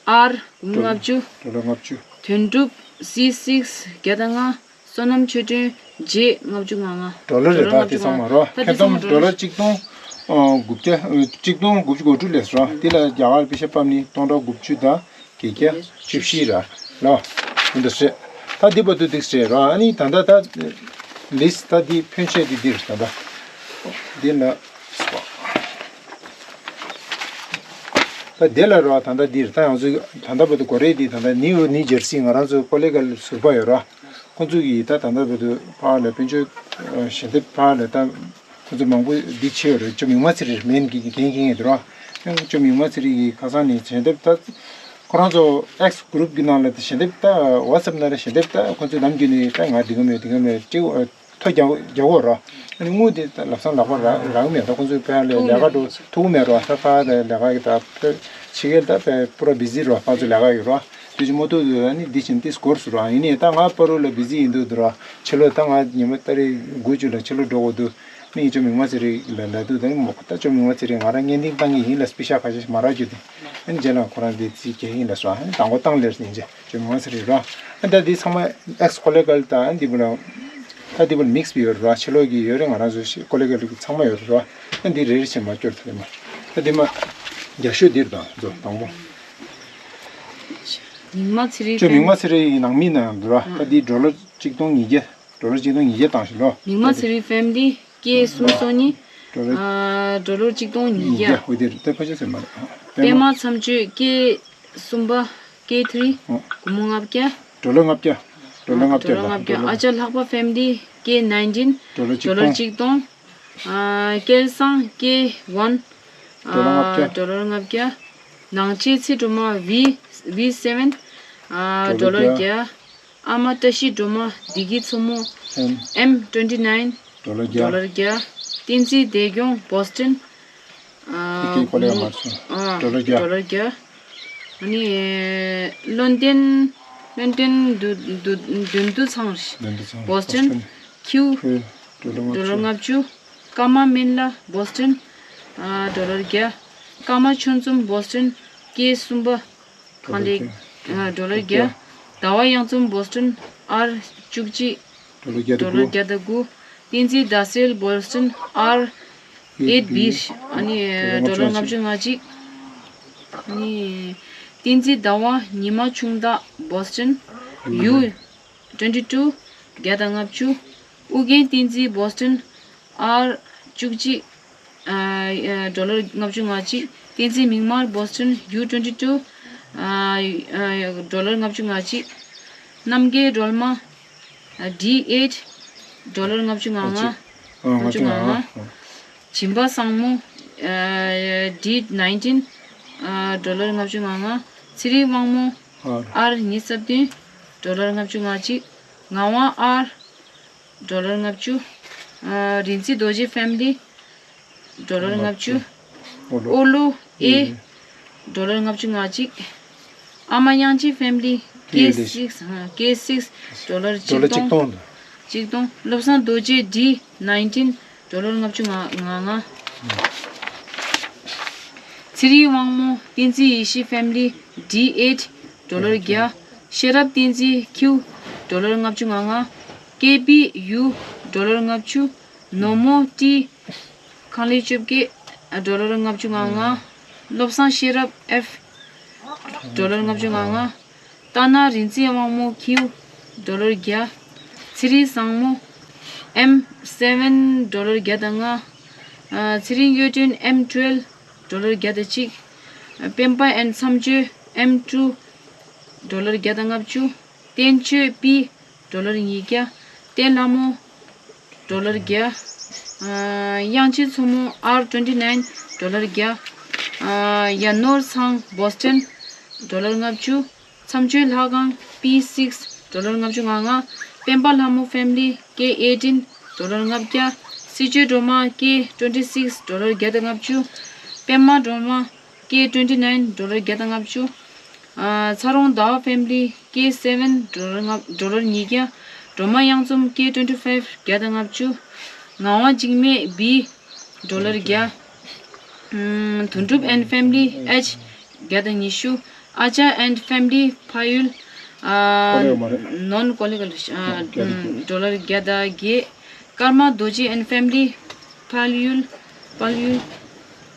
ཨར་སྒོར་མོ་ལྔ་བཅུ། ཌོ་ལར་ལྔ་བཅུ། དོན་གྲུབ་སི་སིགས་བརྒྱ་དང་ལྔ། བསོད་ནམས་ཆོས་སྒྲོན་ཇེ་ལྔ་བཅུ་ང་ལྔ། ཌོ་ལར་རེད་ད། དེ་ཚང་མ་རོ། ད་ཁྱེད་ཚང་མ་ཌོ་ལར་གཅིག་སྟོང་དགུ་བརྒྱ། གཅིག་སྟོང་དགུ་བཅུ་གོ་དྲུག་ལས་རོ། དེ་ལ་རྒྱ་གར་པེ་ཤ་ཕབ་ནི་སྟོང་ཕྲག་དགུ་བཅུ་དང་བརྒྱད་བརྒྱ་བཅུ་བཞི་ར་ལོ། འདི་འདྲ་རེད། ད་འདི་བར་དུ་འདི་རེད་རོ། ཨ་ནི་ད་ལྟ་ད་ལིས་ད་འདི་ཕོན་ཆེ་འདི་འདིར་ད་ལྟ་འདི་ལ། ད་དེ་ལ་རོ། ད་ལྟ་འདིར་ད་ང་ཚོ་ད་ལྟ་བར་དུ་གོ་རེ་འདི་ད་ལྟ་ནིའུ་ནིའུ་ཇར་སི་ང་རང་ཚོ་ཀོ་ལི་གལ་ཟུར་པ་ཡོད་རོ། ཁོང་ཚོ་གིས་ད་ད་ལྟ་བར་དུ་ཕར་ལ་དཔལ་འབྱོར་ཞལ་འདེབས་ཕར་ལ་ད་ཁོང་ཚོ་མང་པོ་འདི་བྱས་ཡོད་རེད། ཅོ་མིག་དམར་ཚེ་རིང་མིང་གི་འགན་འཁྱེར་ཡོད་རེད་བ། ཅོ་མིག་དམར་ཚེ་རིང་གིས་ཁ་སང་ནས་ཞལ་འདེབས་ད་ཁོ་རང་ཚོ་ཨེགས་གུ་རུབ་གི་ནང་ལ་ད་ཞལ་འདེབས་ད་ཝ་ཊི་སེབ་ནང་ལ་ཞལ་འདེབས་ད་ཁོང་ཚོ་ནམ་རྒྱུན་ནས་ད་ང་འདི་ག་མེད་འདི་ག་མེད་ཅིག་ཐོ་རྒྱག་རྒྱག་གོ་ར། ཨ་ནི་དངུལ་དེ་ལམ་སང་ལག་པ་རག་རག་མེད་ད། ཁོང་ཚོས་ཕར་ལས་ལས་ཀ་འགྲོ་ཐུབ་མེད་ར། ས་ཕར་ལས་ལས་ཀ་གི་ད་ཕར་ཕྱི་རྒྱལ་ད་ཕར་པུ་ར་བི་ཟི་ར། ཁོང་ཚོ་ལས་ཀ་ཡོད་ར། དུས་ཅི་མོ་ཏོ་དུ་ཨ་ནི་འདི་བཞིན་ཏིས་སྐོར་སུ་ར་ཡིན་ནི་ད་ང་པ་རོ་ལ་བི་ཟི་ཡིན་འདུག་འདུག་ར་ཕྱི་ལོ་ད་ང་ཉི་མ་ཏ་རིག་དགུ་བཅུ་ལ་ཕྱི་ལོ་འགྲོ་དགོས་འདུག་ཨ་ནི་ཅོ་མིག་དམར་ཚེ་རིང་ལ་ལ་འདུག་ད་ནི་མོ་ད་ཅོ་མིག་དམར་ཚེ་རིང་ང་རང་བརྙན་འཕྲིན་བཏང་གི་ཡིན་ལ་སྤི་ཤ་ཁ་ཤས་ཤིག་མ་རག་རྒྱུ་དེ་ཨ་ནི་རྗེས་ལ་ཁོ་རང་འདི་རྩིས་རྒྱག་ཡིན་ལ་སོ་ཨ་ནི་དང་པོ་བཏང་ལེར་ཡིན་རྗེས་ཅོ་མིག་དམར་ཚེ་རིང་ར་ཨ་ད་འདི་ཚང་མ་ཨེགས་ཀོ་ལེ་གལ་ད་ཨ་འདི་བུ་ལ་ད་འདི་བུ་ལ་མིག་སི་བི་ཡོད་ར་ཕྱི་ལོ་གི་ཡོད་རེད་ང་རང་ཚོ་ཤི་ཀོ་ལེ་གལ་གི་ཚང་མ་ཡོད་ར་ཨ་འདི་རེ་རེ་བྱས་མ་སྐྱོར་ཐུབ་ཡོད་མ་ད་འདི་མ་རྒྱ་ཤོད་འདིར་དང་ཚོ་དང་པོ། མིག་དམར་ཚེ་རིང་ཅོ་མིག་དམར་ཚེ་རིང་ཡི་ནང་མི་ནང་འདུག་ར་ད་འདི་ཌོ་ལར་གཅིག་སྟོང་ཉིས་བརྒྱ་ཌོ་ལར་གཅིག་སྟོང་ཉིས་བརྒྱ་བཏང་ཞིག་ལོ། མིག་དམར་ཚེ་རིང་ཕེ་མི་ལི་ཀེ་སུམ་སོ་གཉིས། ཌོ་ལར། ཨ་ཌོ་ལར་གཅིག་སྟོང་ཉིས་བརྒྱ། ཉིས་བརྒྱ་འོ་དེ་རེད་ད་ཕལ་ཆེར་ཟེར་མ་རེད། པད་མ་མཚམས་གཅོད་ཀེ་གསུམ་པ་ཀེ་ཐི་རི། སྒོར་མོ་ལྔ་བརྒྱ། ཌོ་ལར་ལྔ་བརྒྱ། ཌོ་ལར་ལྔ་བརྒྱ། ཌོ་ལར་ལྔ་བརྒྱ། ཨ་ཅག་ལྷག་པ་ཕེ་མི་ལི་ཀེ་ནའིན་ཊིན། ཌོ་ལར་གཅིག་སྟོང་། ཌོ་ལར་གཅིག་སྟོང་། ཨ་སྐལ་བཟང་ཀེ་ཝན། ཌོ་ལར་ལྔ་བརྒྱ། ཨ་ཌོ་ལར་ལྔ་བརྒྱ། ནང་ཆེན་ཚེ་སྒྲོལ་མ་ཝི་ཝི་སེ་ཝན། ཨ་ཌོ་ལར་བརྒྱ། ཨ་མ་བཀྲ་ཤིས་སྒྲོལ་མ་བདེ་སྐྱིད་མཚོ་མོ་ཨེམ་ཊུ་ཝེན་ཊི་ནའིན། ཌོ་ལར་བརྒྱ། ཌོ་ལར་བརྒྱ། བསྟན་འཛིན་བདེ་སྐྱོང་བོ་སི་ཊོན། ཨ་ཀེ་ཀོ་ལེ་མ་སོང་། ཨ་ཌོ་ལར་བརྒྱ། ཌོ་ལར་བརྒྱ། ཨ་ནི་ལོན་ཏན་ལོན་ཏན་དུ་དུ་དུ་དུ་ཚང་། དུ་ཚང་བོ་སི་ཊོན། ཁྱེའུ། ཁྱེའུ། ཌོ་ལར་ལྔ་བཅུ། ཀརྨ་སྨན་བླ་བོ་སི་ཊོན། ཨ་ཌོ་ལར་བརྒྱ། ཀརྨ་ཆོས་འཛོམས་བོ་སི་ཊོན་ཀེ་གསུམ་པ། ཁང་ལེགས། ཨ་ཌོ་ལར་བརྒྱ། ཟླ་བ་གཡང་འཛོམས་བོ་སི་ཊོན་ཨར་བཅུ་གཅིག་ཌོ་ལར་བརྒྱ་དང་དགུ། བསྟན་འཛིན་ཟླ་གསལ་བོ་སི་ཊོན་ཨར་ཨེཊ་བི། ཨ་ནི་ཌོ་ལར་ལྔ་བཅུ་ང་གཅིག་ཨ་ནི་བསྟན་འཛིན་ཟླ་བ་ཉི་མ་ཆུང་བདག་བོ་སི་ཊོན་ཡུ་ཊུ་ཝེན་ཊི་ཊུ་བརྒྱ་དང་ལྔ་བཅུ། ཨུ་རྒྱན་བསྟན་འཛིན་བོ་སི་ཊོན་ཨར་བཅུ་གཅིག་ཨ་ཨ་ཌོ་ལར་ལྔ་བཅུ་ང་གཅིག་བསྟན་འཛིན་མིག་དམར་བོ་སི་ཊོན་ཡུ་ཊུ་ཝེན་ཊི་ཊུ་ཨ་ཨ་ཌོ་ལར་ལྔ་བཅུ་ང་གཅིག་རྣམ་རྒྱལ་སྒྲོལ་མ་ཨ་ཌི་ཨེཊ་ཌོ་ལར་ལྔ་བཅུ་ང་ལྔ། ལྔ་བཅུ་ང་ལྔ། བྱིན་པ་བཟང་མོ་ཨ་ཌི་ནའིན་ཊིན་ཨ་ཌོ་ལར་ལྔ་བཅུ་ང་ལྔ། ཚེ་རིང་དབང་མོ་ཨར་ཉི་ཤུ་རྩ་བདུན་ཌོ་ལར་ལྔ་བཅུ་ང་གཅིག་ངག་དབང་ཨར་ཌོ་ལར་ལྔ་བཅུ། ཨ་རིན་ཆེན་རྡོ་རྗེ་ཕེ་མི་ལི་ཌོ་ལར་ལྔ་བཅུ། ཨོ་ལོ་ཨེ་ཌོ་ལར་ལྔ་བཅུ་ང་གཅིག་ཨ་མ་དབྱངས་ཅན་ཕེ་མི་ལི་ཀེ་སིགས་ཀེ་སིགས་ཌོ་ལར་གཅིག་སྟོང་། གཅིག་སྟོང་། བློ་བཟང་རྡོ་རྗེ་ཌི་ནའིན་ཊིན་ཌོ་ལར་ལྔ་བཅུ་ང་ལྔ། ཚེ་རིང་དབང་མོ་བསྟན་འཛིན་ཡེ་ཤེས་ཕེ་མི་ལི་ཌི་ཨེཊ་ཌོ་ལར་བརྒྱ། ཤེས་རབ་བསྟན་འཛིན་ཁྱེའུ་ཌོ་ལར་ལྔ་བཅུ་ང་ལྔ། ཀེ་པི་ཡུ་ཌོ་ལར་ལྔ་བཅུ། ནོར་མོ་ཊི་ཁང་ལེགས་བཅོ་བརྒྱད་ཌོ་ལར་ལྔ་བཅུ་ང་ལྔ། བློ་བཟང་ཤེས་རབ་ཨེཕ་ཌོ་ལར་ལྔ་བཅུ་ང་ལྔ། རྟ་ནག་རིག་འཛིན་དབང་མོ་ཁྱེའུ་ཌོ་ལར་བརྒྱ། ཚེ་རིང་བཟང་མོ་ཨེམ་སེ་ཝན་ཌོ་ལར་བརྒྱ་དང་ལྔ། ཨ་ཚེ་རིང་གཡུ་སྒྲོན་ཨེམ་ཊུ་ཝེལ་ཌོ་ལར་བརྒྱ་དང་གཅིག་སྤེན་པ་ཨེན་མཚམས་གཅོད་ཨེམ་ཊུ་ཌོ་ལར་བརྒྱ་དང་ལྔ་བཅུ། བསྟན་ཆོས་པི་ཌོ་ལར་ཉིས་བརྒྱ། བསྟན་ལྷ་མོ་ཌོ་ལར་བརྒྱ། ཨ་དབྱངས་ཅན་མཚོ་མོ་ཨར་ཊུ་ཝེན་ཊི་ནའིན་ཌོ་ལར་བརྒྱ། ཨ་ཡ་ནོར་ཚང་བོ་སི་ཊོན་ཌོ་ལར་ལྔ་བཅུ། མཚམས་གཅོད་ལྷ་ཁང་པི་སིགས་ཌོ་ལར་ལྔ་བཅུ་ང་ལྔ། སྤེན་པ་ལྷ་མོ་ཕེ་མི་ལི་ཀེ་ཨེ་ཊིན་ཌོ་ལར་ལྔ་བརྒྱ། སྲིད་གཅོད་སྒྲོལ་མ་ཀེ་ཊུ་ཝེན་ཊི་སིགས་ཌོ་ལར་བརྒྱ་དང་ལྔ་བཅུ། པད་མ་སྒྲོལ་མ་ཀེ་ཊུ་ཝེན་ཊི་ནའིན་ཌོ་ལར་བརྒྱ་དང་ལྔ་བཅུ། ཨ་ཚ་རོང་ཟླ་བ་ཕེ་མི་ལི་ཀེ་སེ་ཝན་ཌོ་ལར་ལྔ་ཌོ་ལར་ཉིས་བརྒྱ། སྒྲོལ་མ་གཡང་འཛོམས་ཀེ་ཊུ་ཝེན་ཊི་ཕའིབ་བརྒྱ་དང་ལྔ་བཅུ། ངག་དབང་འཇིགས་མེད་བི་ཌོ་ལར་བརྒྱ། ཨམ་དོན་གྲུབ་ཨེན་ཕེ་མི་ལི་ཨེཆ་བརྒྱ་དང་ཉི་ཤུ། ཨ་ཅག་ཨེན་ཕེ་མི་ལི་ཕ་ཡུལ་ཨ་ཀོ་ལེ་ཡོད་མ་རེད། ནོན་ཀོ་ལེ་ག་ལ་ཨ་བརྒྱ་དང་ཨམ་ཌོ་ལར་བརྒྱ་དང་བརྒྱད། ཀརྨ་རྡོ་རྗེ་ཨེན་ཕེ་མི་ལི་ཕ་ཡུལ་ཕ་ཡུལ།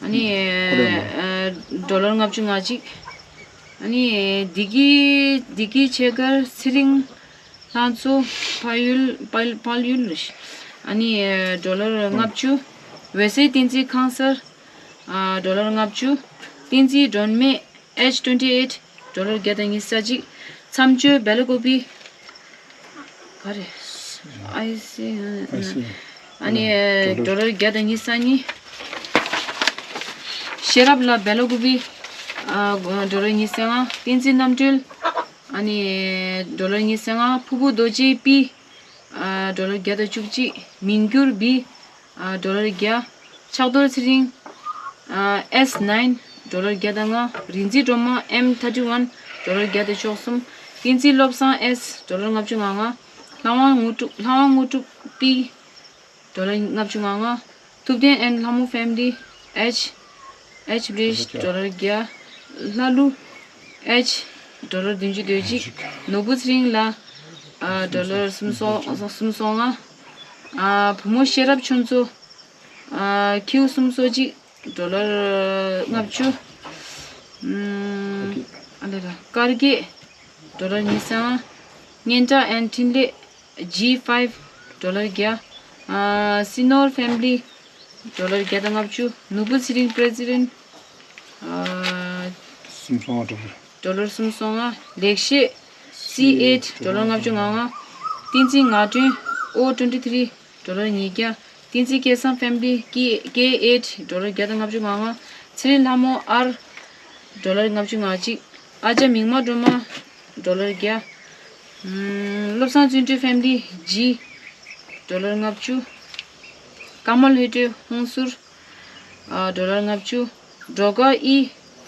ཨ་ནི་ཀོ་ལེ་ཡོད་མ་རེད། ཨ་ཌོ་ལར་ལྔ་བཅུ་ང་གཅིག་ཨ་ནི་བདེ་སྐྱིད་བདེ་སྐྱིད་ཆེ་མཁར་ཚེ་རིང་། ལྷ་མཚོ་ཕ་ཡུལ་ཕ་ཕ་ཡུལ། ཨ་ནི་ཌོ་ལར་ལྔ་བཅུ། འོད་ཟེར་བསྟན་འཛིན་ཁང་གསར། ཨ་ཌོ་ལར་ལྔ་བཅུ། བསྟན་འཛིན་སྒྲོན་མེ་ཨེཆ་ཊུ་ཝེན་ཊི་ཨེཊ་ཌོ་ལར་བརྒྱ་དང་ཉི་ཤུ་རྩ་གཅིག་མཚམས་གཅོད་སྦེལ་ཀོབ་པི། ག་རེ། ཨའི་སི། ཨའི་སི། ཨ་ནི་ཌོ་ལར་བརྒྱ་དང་ཉི་ཤུ་རྩ་གཉིས། ཤེས་རབ་ལྷ་སྦེལ་ཀོབ་པི། ཨ་ཌོ་ལར་ཉི་ཤུ་རྩ་ལྔ། བསྟན་འཛིན་རྣམ་གྲོལ། ཨ་ནི་ཌོ་ལར་ཉི་ཤུ་རྩ་ལྔ། ཕུར་བུ་རྡོ་རྗེ་པི། ཨ་ཌོ་ལར་བརྒྱ་དང་བཅུ་གཅིག་མིང་འགྱུར་བི། ཨ་ཌོ་ལར་བརྒྱ། ཕྱག་རྡོར་ཚེ་རིང་། ཨ་ཨེས་ནའིན་ཌོ་ལར་བརྒྱ་དང་ལྔ། རིག་འཛིན་སྒྲོལ་མ་ཨེམ་ཐར་ཊི་ཝན་ ཌོ་ལར་བརྒྱ་དང་བཅུ་གསུམ། བསྟན་འཛིན་བློ་བཟང་ཨེས། ཌོ་ལར་ལྔ་བཅུ་ང་ལྔ། ལྷ་དབང་དངོས་གྲུབ། ལྷ་དབང་དངོས་གྲུབ་པི། ཌོ་ལར་ལྔ་བཅུ་ང་ལྔ། ཐུབ་བསྟན་ཨེན་ལྷ་མོ་ཕེ་མི་ལི་ཨེཆ། ཨེཆ་བྷི་རིཇ་ཌོ་ལར་བརྒྱ། ལྷ་ཀླུ་ཨེཆ། ཌོ་ལར་བདུན་ཅུ་དོན་གཅིག། ནོར་བུ་ཚེ་རིང་ལགས། ཨ་ཌོ་ལར་སུམ་སོ་སུམ་སོ་ལྔ། ཨ་བུ་མོ་ཤེས་རབ་ཆོས་མཚོ། ཨ་ཁྱེའུ་སུམ་སོ་གཅིག། ཌོ་ལར་ལྔ་བཅུ། ཨམ། ཨ་ལེ་ར་དཀར་གྱི་ཌོ་ལར་ཉི་ཤུ་རྩ་ལྔ། སྙན་གྲགས་ཨེན་འཕྲིན་ལས། ཇི་ཕའིབ། ཌོ་ལར་བརྒྱ། ཨ་སི་ནོར་ཕེ་མི་ལི། ཌོ་ལར་བརྒྱ་དང་ལྔ་བཅུ། ནོར་བུ་ཚེ་རིང་པི་རེ་སི་ཌེན་ཊི། ཨ་སུམ་སོ་ལྔ་ཌོ་ལར། ཌོ་ལར་སུམ་སོ་ལྔ། ལེགས་བཤད་སི་ཨེཊ། ཌོ་ལར་ལྔ་བཅུ་ང་ལྔ། བསྟན་འཛིན་ངག་སྒྲོན་ཨོ་ཊུ་ཝེན་ཊི་ཐི་རི། ཌོ་ལར་ཉིས་བརྒྱ། བསྟན་འཛིན་སྐལ་བཟང་ཕེ་མི་ལི་ཀེ་ཀེ་ཨེཊ། ཌོ་ལར་བརྒྱ་དང་ལྔ་བཅུ་ང་ལྔ། ཚེ་རིང་ལྷ་མོ་ཨར། ཌོ་ལར་ལྔ་བཅུ་ང་གཅིག། ཨ་ཅག་མིག་དམར་སྒྲོལ་མ། ཌོ་ལར་བརྒྱ། ཨམ། བློ་བཟང་བརྩོན་འགྲུས་ཕེ་མི་ལི་ཇི། ཌོ་ལར་ལྔ་བཅུ། ཀརྨ་ལྷུན་གྲུབ་ཧོང་ཟུར། ཨ་ཌོ་ལར་ལྔ་བཅུ། སྒྲོལ་དཀར་ཨི་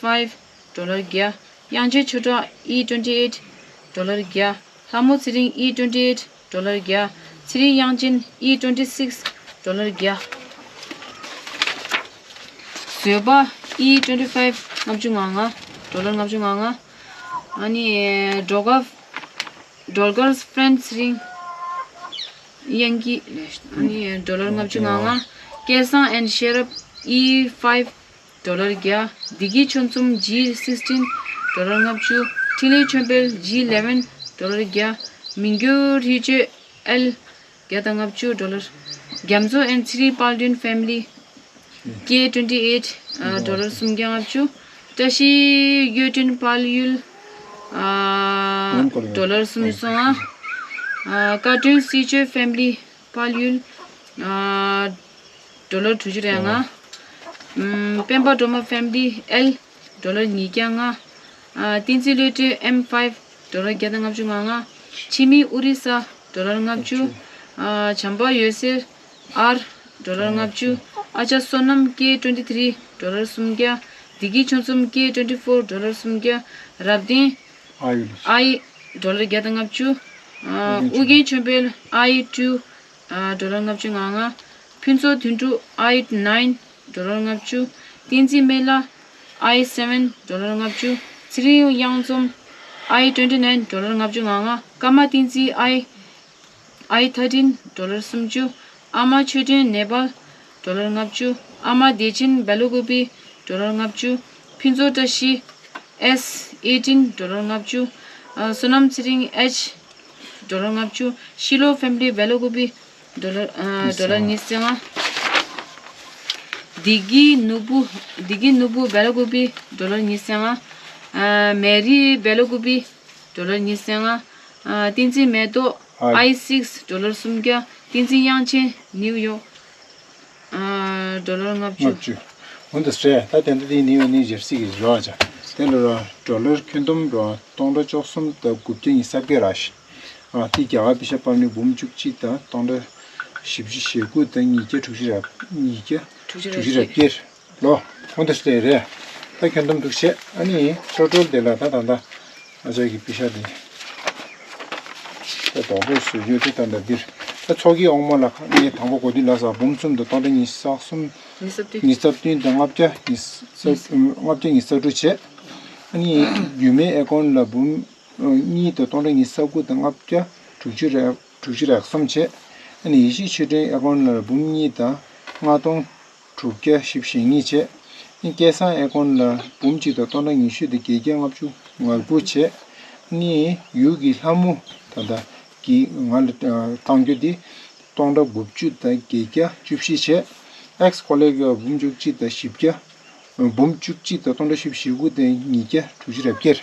ཕའིབ། ཌོ་ལར་བརྒྱ། དབྱངས་ཅན་ཆོས་གྲགས་ཨི་ཊུ་ཝེན་ཊི་ཨེཊ། ཌོ་ལར་བརྒྱ། ལྷ་མོ་ཚེ་རིང་ཨི་ཊུ་ཝེན་ཊི་ཨེཊ། ཌོ་ལར་བརྒྱ། ཚེ་རིང་དབྱངས་ཅན་ཨི་ཊུ་ཝེན་ཊི་སིགས། ཌོ་ལར་བརྒྱ། བཟོད་པ་ཨི་ཊུ་ཝེན་ཊི་ཕའིབ། ལྔ་བཅུ་ང་ལྔ། ཌོ་ལར་ལྔ་བཅུ་ང་ལྔ། ཨ་ནི་སྒྲོལ་དཀར། སྒྲོལ་དཀར་ཕྲེན་ཚེ་རིང་། དབྱངས་སྐྱིད། ཨ་ནི་ཌོ་ལར་ལྔ་བཅུ་ང་ལྔ། སྐལ་བཟང་ཨེན་ཤེས་རབ་ཨི་ཕའིབ། ཌོ་ལར་བརྒྱ། བདེ་སྐྱིད་ཆོས་འཛོམས་ཇི་སིགས་ཊིན། ཌོ་ལར་ལྔ་བཅུ། འཕྲིན་ལས་ཆོས་འཕེལ་ཇི་ཨི་ལེ་ཝེན། ཌོ་ལར་བརྒྱ། མི་འགྱུར་ཡིད་དཔྱོད་ཨེལ། བརྒྱ་དང་ལྔ་བཅུ་ཌོ་ལར། རྒྱ་མཚོ་ཨེན་ཚེ་རིང་དཔལ་སྒྲོན་ཕེ་མི་ལི། ཀེ་ཊུ་ཝེན་ཊི་ཨེཊ། ཨ་ཌོ་ལར་སུམ་བརྒྱ་ལྔ་བཅུ། བཀྲ་ཤིས་གཡུ་སྒྲོན་དཔལ་ཡུལ། ཨ་ཌོ་ལར་སུམ་ཅུ་སོ་ལྔ། ཨ་བཀའ་དྲིན་སྲིད་སྤྱོད་ཕེ་མི་ལི། དཔལ་ཡུལ། ཨ་ཌོ་ལར་དྲུག་ཅུ་རེ་ལྔ། ཨམ། སྤེན་པ་སྒྲོལ་མ་ཕེ་མི་ལི་ཨེལ། ཌོ་ལར་ཉིས་བརྒྱ་ལྔ། ཨ་བསྟན་འཛིན་བློ་གྲོས་ཨེམ་ཕའིབ། ཌོ་ལར་བརྒྱ་དང་ལྔ་བཅུ་ང་ལྔ། འཆི་མེད་ཨོ་རི་ས། ཌོ་ལར་ལྔ་བཅུ། ཨ་བྱམས་པ་འོད་ཟེར་ཨར། ཌོ་ལར་ལྔ་བཅུ། ཨ་ཅག་བསོད་ནམས་ཀེ་ཊུ་ཝེན་ཊི་ཐི་རི། ཌོ་ལར་སུམ་བརྒྱ། བདེ་སྐྱིད་ཆོས་འཛོམས་ཀེ་ཊུ་ཝེན་ཊི་ཕོར། ཌོ་ལར་སུམ་བརྒྱ། རབ་བརྟན་ཨའི། ཌོ་ལར་བརྒྱ་དང་ལྔ་བཅུ། ཨ་ཨུ་རྒྱན་ཆོས་འཕེལ་ཨའི་ཊུ། ཨ་ཌོ་ལར་ལྔ་བཅུ་ང་ལྔ། ཕུན་ཚོགས་དོན་གྲུབ་ཨའི་ནའིན། ཌོ་ལར་ལྔ་བཅུ། བསྟན་འཛིན་སྨན་བླ་ཨའི་སེ་ཝེན། ཌོ་ལར་ལྔ་བཅུ། ཚེ་རིང་དབྱངས་འཛོམས་ཨའི་ཊུ་ཝེན་ཊི་ནའིན། ཌོ་ལར་ལྔ་བཅུ་ང་ལྔ། ཀརྨ་བསྟན་འཛིན་ཨའི་ཨའི་ཐར་ཊིན། ཌོ་ལར་སུམ་ཅུ། ཨ་མ་ཆོས་སྒྲོན་ནེ་པཱལ། ཌོ་ལར་ལྔ་བཅུ། ཨ་མ་བདེ་ཆེན་སྦེ་ལ་ཀུ་པི། ཌོ་ལར་ལྔ་བཅུ། ཕུན་ཚོགས་བཀྲ་ཤིས་ཨེས་ཨེ་ཊིན། ཌོ་ལར་ལྔ་བཅུ། ཨ་བསོད་ནམས་ཚེ་རིང་ཨེཆ། ཌོ་ལར་ལྔ་བཅུ། ཤི་ལོ་ཕེ་མི་ལི་སྦེ་ལ་ཀུ་པི། ཌོ་ལར་ཨ་ཌོ་ལར་ཉི་ཤུ་རྩ་ལྔ། བདེ་སྐྱིད་ནོར་བུ། བདེ་སྐྱིད་ནོར་བུ་སྦེ་ལ་ཀུ་པི། ཌོ་ལར་ཉི་ཤུ་རྩ་ལྔ། ཨ་མེ་རི་སྦེ་ལ་ཀུ་པི། ཌོ་ལར་ཉི་ཤུ་རྩ་ལྔ། ཨ་བསྟན་འཛིན་མེ་ཏོག་ཨའི་ཨའི་སིགས། ཌོ་ལར་སུམ་བརྒྱ། བསྟན་འཛིན་དབྱངས་ཅན་ནིའུ་ཡོག་ཨ་ཌོ་ལར་ལྔ་བཅུ། ལྔ་བཅུ། འོན་ཏེ་སྤྲད་ད་དེ་འདྲ་དེ་ནིའུ་ནིའུ་ཇར་སི་གི་རེད་བ། དེ་ལ་ར་ཌོ་ལར་ཁྱོན་བསྡོམས་ར་སྟོང་ཕྲག་བཅུ་གསུམ་དང་དགུ་བརྒྱ་ཉི་ཤུ་རྩ་བརྒྱད་ར་ཤི། ཨ་དེ་རྒྱ་གར་པེ་ཤ་པར་ནི་འབུམ་བཅུ་གཅིག་དང་སྟོང་ཕྲག་བཞི་བཅུ་ཞེ་དགུ་དང་ཉིས་བརྒྱ་དྲུག་ཅུ་རེ་ཉིས་བརྒྱ་དྲུག་ཅུ་རེ་བརྒྱད་ལོ། འོན་ཏེ་སྤྲད་རེད། ད་ཁྱོན་བསྡོམས་འདུག་བྱས་ཨ་ནི་ཁྲོ་ཁྲོལ་དེ་ལ་ད་ད་ད། ཨ་ཅག་གི་པེ་ཤ་དེ། ད་དོག་པོ་བཟོ་རྒྱུ་དེ་ད་ལྟ་འདིར། ད་ཚོགས་ཀྱི་དབང་མོ་ལ་ངས་དང་པོ་གོ་དུས་ལ་ས་འབུམ་གསུམ་དང་སྟོང་ཕྲག་ཉི་ཤུ་རྩ་གསུམ། ཉི་ཤུ་རྩ་བདུན་དང་ལྔ་བརྒྱ་ཉི་ཤུ་རྩ་ལྔ་བརྒྱ་ཉི་ཤུ་རྩ་དྲུག་བྱས། ཨ་ནི་རྒྱུད་སྨད་ཨེ་ཀོན་ལ་འབུམ་གཉིས་དང་སྟོང་ཕྲག་ཉི་ཤུ་རྩ་དགུ་དང་ལྔ་བརྒྱ་དྲུག་ཅུ་རེ་དྲུག་ཅུ་རེ་གསུམ་བྱས། ཨ་ནི་ཡེ་ཤེས་ཆོས་སྒྲོན་ཨེ་ཀོན་ལ་འབུམ་གཉིས་དང་ལྔ་སྟོང་དྲུག་བརྒྱ་བཞི་བཅུ་ཞེ་གཉིས་བྱས། ཨ་ནི་སྐལ་བཟང་ཨེ་ཀོན་ལ་འབུམ་གཅིག་དང་སྟོང་ཕྲག་ཉི་ཤུ་དང་བརྒྱད་བརྒྱ་ལྔ་བཅུ་ང་དགུ་བྱས། ཨ་ནི་ཡུལ་གྱི་ལྷ་མོ་ད་ལྟ་གི་ང་ལ་བཏང་རྒྱུ་དེ་སྟོང་ཕྲག་དགུ་བཅུ་དང་བརྒྱད་བརྒྱ་བཅུ་བཞི་བྱས། ཨེགས་ཀོ་ལེ་གི་འབུམ་བཅུ་གཅིག་དང་བཞི་བརྒྱ། འབུམ་བཅུ་གཅིག་དང་སྟོང་ཕྲག་བཞི་བཅུ་ཞེ་དགུ་དང་ཉིས་བརྒྱ་དྲུག་ཅུ་རེ་བརྒྱད།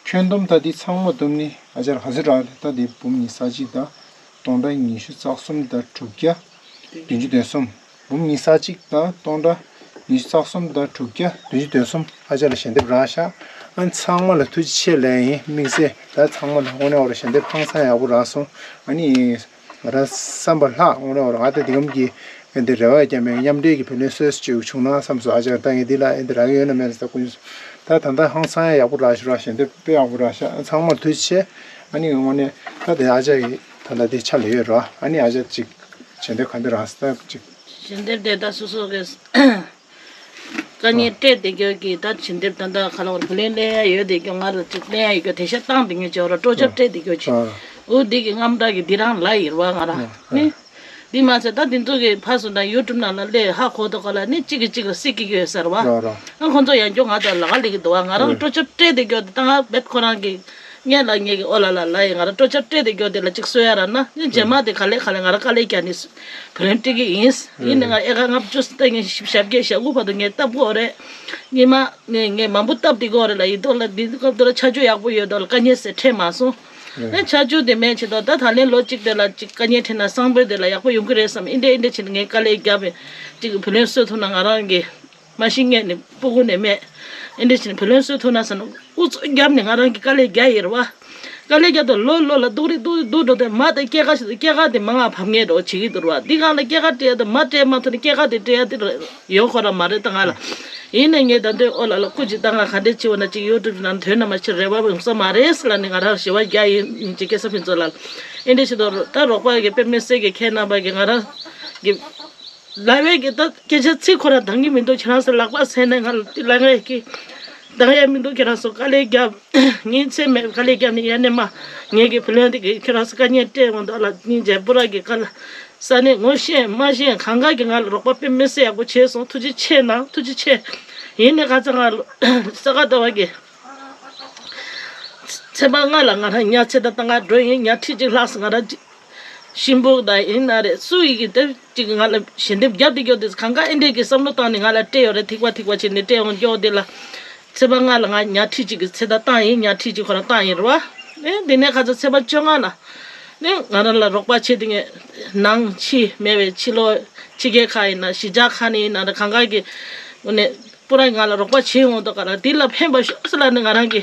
ཁྱོན་བསྡོམས་ད་དེ་ཚང་མ་བསྡོམས་ནི་ཨ་ཅག་ག་ཚོད་རག་ད་དེ་འབུམ་ཉི་ཤུ་རྩ་གཅིག་དང་སྟོང་ཕྲག་ཉི་ཤུ་རྩ་གསུམ་དང་དྲུག་བརྒྱ་བདུན་ཅུ་དོན་གསུམ། འབུམ་ཉི་ཤུ་རྩ་གཅིག་དང་སྟོང་ཕྲག་ཉི་ཤུ་རྩ་གསུམ་དང་དྲུག་བརྒྱ་བདུན་ཅུ་དོན་གསུམ་ཨ་ཅག་ལ་ཞལ་འདེབས་རག་ཤག་ཨ་ཚང་མ་ལ་ཐུགས་རྗེ་ཆེ་ལན་ཡིན། དམིགས་བསལ་ད་ཚང་མ་ལ་དངོས་གནས་འོ་ར་ཞལ་འདེབས་ཧང་སང་ཡག་པོ་རག་སོང་། ཨ་ནི་ང་རང་བསམ་པ་ལྷག་དངོས་གནས་འོ་ར་ང་ད་འདི་གམ་གྱི་ ཨེ་འདི་རེ་བ་རྒྱབ་མེད། མཉམ་འབྲེལ་གྱི་བུ་ལོན་སོས་ཅིག་བྱུང་ན་བསམ་སོང་། ཨ་ཅག་ད་ངས་འདི་ལ་ཨེ་འདི་རག་གི་ཡོད་ན་མེད་ན་ད་ཀུན་ད་ད་ལྟ་ཧང་སང་ཡག་པོ་རག་ཤག་ར། ཞལ་འདེབས་དཔེ་ཡག་པོ་རག་ཤག་ཚང་མར་ཐུགས་རྗེ་ཆེ། ཨ་ནི་དངོས་གནས་ད་དེ་ཨ་ཅག་གི་ད་ལྟ་དེ་ཆ་ལ་ཡོད་ར། ཨ་ནི་ཨ་ཅག་ཅིག་ཞལ་འདེབས་ག་འདི་རག་ས་ད་ཅིག་ཞལ་འདེབས་དེ་ད་སོ་སོ་གི་དཀའ་ངལ་སྤྲད་བསྡད་རྒྱུ་གི་ད་ཞལ་འདེབས་ད་ད་ག་ལ་བ་བུ་ལོན་ལེན་ཡ་ཡོད་བསྡད་རྒྱུ། ང་ལ་ཅིག་ལེན་ཡ་ཡོད་རྒྱུ་དེ་ཤ་བཏང་བསྡད་མཁན་ཅིག་ཡོད་ར། སྤྲོ་སྐྱོད་སྤྲད་བསྡད་རྒྱུ་ཅིག་ཨ་འོ་འདི་གི་རྔམ་སྐྲག་གི་འདི་རང་ལ་ཡིར་བ་ང་ར་ཨ་ནི། འདི་མ་ཚད་ད་འདི་ཚོ་གི་ཕར་སོང་ད་ཡུ་ཊུབ་ནང་ལ་སླེབས་ཧ་གོ་ཐུབ་ག་ལ་ནི་གཅིག་གིས་གཅིག་ལ་སྲིད་ཀྱི་ཡོད་ཟེར་བ། རོ་རོ། ཨ་ཁོང་ཚོ་ཡང་སྐྱོ་ང་ཚོ་ལ་ག་ལེགས་ཀྱི་འདུག་བ། ང་རང་སྤྲོ་སྐྱོད་སྤྲད་བསྡད་རྒྱུ་དེ་ད་ང་རྦད་ཁོ་རང་གི་སྔོན་ལ་ངེད་ཀྱི་ཨོ་ལ་ལ་ལ་ཡིན། ང་རང་སྤྲོ་སྐྱོད་སྤྲད་བསྡད་རྒྱུ་དེ་ལ་གཅིག་གསོལ་ཡ་ར་ན་ནི་རྗེས་མ་དེ་ག་ལེ་ག་ལེ་ང་རང་དཀའ་ལས་རྒྱག་ནི་བུ་ལོན་སྤྲད་ཀྱི་ཡིན། ཡིན་ནི་ང་ཨེ་ཀ་ལྔ་བཅུ་ད་ངས་ཞིབ་ཞབས་རྒྱས་ཞབས་དགུ་བར་དུ་ངས་བཏབ་དགོས་རེད། ཉི་མ་ངས་ངས་མང་པོ་བཏབ་བསྡད་དགོས་རེད་ལ། ཡིན་དོ་ལ་འདི་སྐབས་དུ་ལ་ཆ་རྒྱུས་ཡག་པོ་ཡོད་དོ་ལ་དཀའ་ངལ་ཟེར་འཕྲད་མ་སོང་། ཨེ་ཆ་རྒྱུས་དེ་མེད་བྱེད་དོ། ད་ད་ལན་ལོ་གཅིག་དེ་ལ་གཅིག་དཀའ་ངལ་འཕྲད་ན་སང་ཕོད་དེ་ལ་ཡག་པོ་ཡོང་གི་རེད་བསམ། ཨིན་འདྲ་ཨིན་འདྲ་བྱེད་ནས་ངས་དཀའ་ལས་བརྒྱབ་པས་གཅིག་བུ་ལོན་གསོས་ཐུབ་ན་ང་རང་གི་མ་གཞི་ངས་ནི་སྤུ་གུ་ནས་མེད། ཨིན་འདྲ་བྱེད་ནས་བུ་ལོན་གསོས་ཐུབ་ན་ཟེར་ན་ཨུ་ཚུགས་བརྒྱབ་ནས་ང་རང་གི་དཀའ་ལས་རྒྱག་ཡིར་བ། དཀའ་ལས་རྒྱག་དུས་ལོ་ལོ་ལ་སྡུག་རི་སྡུག་རི་སྡུག་འགྲོ་དུས་མ་དང་སྐྱེད་ཀ་ཞིག་སྐྱེད་ཀ་དེ་མ་ང་བབ་ངེས་འགྲོ་བྱེད་ཀྱི་འདུག་བ། འདི་གང་ལ་སྐྱེད་ཀ་སྤྲད་དང་མ་སྤྲད་མ་ཐུབ་ནས་སྐྱེད་ཀ་དེ་སྤྲད་ཡ་དེ་ཡོད་ཁོ་ར་མ་རེད་ད་ང་ལ། ཡིན་ནས་ངས་ད་འདོད་ཨོ་ལ་ལ་སྐུ་མཁྱེན། ད་ང་ག་འདྲས་བྱེད་འོ་ན་ཅིག་ཡུ་ཊུབ་ནང་དོན་ན་མ་ཕྱིར་རེ་བ་ཡོང་ས་མ་རེད་ཟེར་ལ་ནི་ང་རང་ཞེ་བ་རྒྱག་ཡིན་ཅིག་སྐད་ཆ་ཕན་ཚུན་ལ་ཨེ་འདྲས་ཞིག་འདུག་ད་རོགས་པ་གི་དཔེ་མི་སྲིད་གི་ཁྱེད་རྣམ་པ་གི་ང་རང་གི་ལབ་པའི་གི་ད་སྐད་ཆ་ཚིག་ཁོ་ར་འདང་གི་མི་འདུག་ཁྱེད་རང་ཚོ་ལག་པ་ཟས་ནས་ང་ལ་ལབ་ཡ་གི་འདང་ཡ་མི་འདུག་ཁྱེད་རང་ཚོ་དཀའ་ལས་རྒྱབ་ངའི་ཚེ་མེད་དཀའ་ལས་རྒྱབ་ནས་ཡ་ནས་མ་ངའི་གི་བུ་ལོན་དེ་གི་ཁྱེད་རང་ཚོ་དཀའ་ངལ་སྤྲད་འོང་དོ་ལ་སྙིང་རྗེ་པོ་ར་གི་དཀའ་ལ། ས་གནས་ངོ་ཤེས་མ་ཤེས་གང་ག་གི་ང་ལ་རོགས་པ་དཔེ་མི་སྲིད་ཡག་པོ་བྱས་སོང་། ཐུགས་རྗེ་ཆེ་གནང་། ཐུགས་རྗེ་ཆེ། ཡིན་ནའི་ཁ་ཚ་ང་ལ་ས་ག་ཟླ་བ་གི་ཚེས་པ་ལྔ་ལ་ང་རང་ཉ་ཚེ་ད་ལྟ་ང་འགྲོ་ཡིན། ཉ་ཁྲི་གཅིག་ལྷག་ང་རང་གཅིག་གཤིན་པོ་ད་ཡིན་ན་རེད་སུ་ཡི་གི་དེ་གཅིག་ང་ལ་ཞལ་འདེབས་རྒྱབ་དེ་རྒྱོབ་དེ་གང་ག་ཨེ་འདྲས་གི་བསམ་བློ་བཏང་ནས་ང་ལ་སྤྲད་ཡོད་རེད། ཐིག་པ་ཐིག་པ་བྱས་ནས་སྤྲད་འོང་རྒྱོབ་དེ་ལ། ཚེས་པ་ལྔ་ལ་ང་ཉ་ཁྲི་གཅིག་གི་ཚེ་ད་བཏང་ཡིན། ཉ་ཁྲི་གཅིག་ཁོ་རང་བཏང་ཡིན་རེད་བ། ཨེ་དེ་ནས་ཁ་ཚ་ཚེས་པ་བཅོ་ལྔ་ལ་ནི་ང་རང་ལ་རོགས་པ་བྱེད་དེ་ངས་ནང་ཕྱི་མེད་པའི་ཕྱི་ལོགས་ཕྱི་རྒྱལ་ཁག་ཡིན་ན་གཞིས་ཆགས་ཁག་ནས་ཡིན་ན་རེད་གང་ག་གི་ངོས་ནས་པུ་ར་ང་ལ་རོགས་པ་བྱེད་འོང་དོ་ག་ར་དེ་ལ་ཕན་པ་ཤོག་ཟེར་ལ་ནི་ང་རང་གི་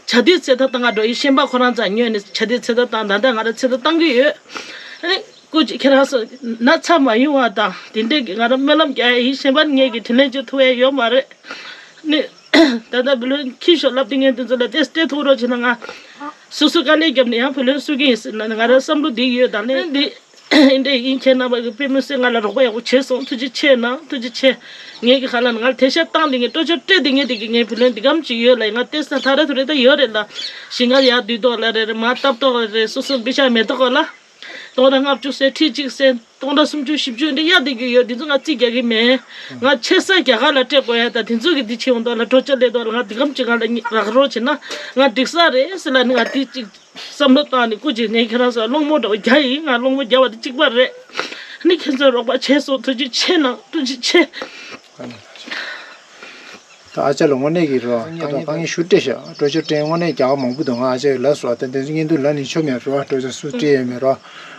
བྱ་དུས་ཚེ་ད་བཏང་ག་འགྲོ་ཡིན། ཤན་པ་ཁོ་རང་ཚ་ཉོས་ནས་བྱ་དུས་ཚེ་ད་བཏང་ད་ལྟ་ང་རང་ཚེ་ད་བཏང་གི་ཡོད། ཨ་ནི་སྐུ་མཁྱེན་ཁྱེད་རང་ཚོ་ན་ཚ་མ་ཡོང་བ་དང་དེ་འདྲས་ཀྱི་ང་རང་སྨོན་ལམ་རྒྱག་ཡ་ཡིན། ཤན་པ་ངས་ཀྱི་དྲིན་ལན་འཇལ་ཐུབ་ཡ་ཡོད་མ་རེད། ནི། ད་ལྟ་བུ་ལོན་འཁྱེར་ཤོག་ལབ་དེ་ངས་དེ་ཚོ་ལ་ཏེ་སྟེ་ཐུག་རོགས་བྱེད་ན་ང་། སོ་སོ་དཀའ་ལས་བརྒྱབ་ནས་ཡང་བུ་ལོན་གསོད་ཀྱི་ཡིན་ཟེར་ན་ང་རང་བསམ་བློ་འདི་ཡོད་དང་ལན་འདི། འདི་ཡིན་ཁྱེད་རྣམ་པ་གི་དཔེ་མི་སྲིད་ང་ལ་རོགས་པ་ཡག་པོ་བྱས་སོང་། ཐུགས་རྗེ་ཆེ་གནང་། ཐུགས་རྗེ་ཆེ། ངས་ཀྱི་ཁ་ལ་ང་ལ་དེ་ཤ་བཏང་དེ་ངས་སྤྲོ་སྐྱོད་སྤྲད་དེ་ངས་དེ་གི་ངས་བུ་ལོན་འདི་གམ་ཅིག་ཡོད་ལ་ང་ཏེ་ས་ཐ་ར་ཐུ་རེ་ད་ཡོད་རེད་ལ། ཞིང་ཁ་ཡར་དུས་ཐོག་ལ་རེད་རེད་མ་བཏབ་ཐོག་ལ་རེད་སོ་སོ་པི་ཤ་མེད་ཐོག་ལ། སྟོང་ཕྲག་ལྔ་བཅུ་ཟེར་ཁྲི་གཅིག་ཟེར་སྟོང་ཕྲག་སུམ་ཅུ་བཞི་བཅུ་འདི་གཡར་བསྡད་རྒྱུ་ཡོད། འདི་ཚོ་ང་རྩིས་རྒྱག་གི་མེད། ང་ཆེ་ས་རྒྱ་གར་ལ་སྤྲད་དགོས་ཡ་ད་དེ་ཚོ་གི་འདི་བྱེད་འོང་དོ་ལ་སྤྲོ་སྐྱོད་སླེབས་དོ་ལ་ང་འདི་གམ་ཅིག་ང་ལ་རག་རོགས་བྱེད་ན་ང་འགྲིག་ས་རེད་ཟེར་ལ་ནི་ང་འདི་གཅིག་བསམ་བློ་བཏང་ནས་སྐུ་མཁྱེན་ངས་ཁྱེད་རང་ཚོ་སློང་མོ་འདྲ་བོ་རྒྱག་ཡིན། ང་སློང་མོ་རྒྱག་པ་དེ་གཅིག་པ་རེད། ནི་ཁྱེད་ཚོས་རོགས་པ་བྱས་སོང་། ཐུགས་རྗེ་ཆེ་གནང་། ཐུགས་རྗེ་ཆེ། ད་ཨ་ཅག་ལ་དངོས་གནས་ཀྱི་རོ་དཀའ་ངལ་དཀའ་ངལ་ཞུ་སྤྲད་ཤག་སྤྲོ་སྐྱོད་སྤྲད་དངོས་གནས་རྒྱ་གར་མང་པོ་འདུག་ང་ཨ་ཅག་ལ་སོ་ད་དེ་ཚོ་བརྙན་ཐུང་ལ་ནི་ཆོ་མེད་རོ་སྤྲོ་སྐྱོད་སུ་སྤྲད་ཡོད་མེད་རོ།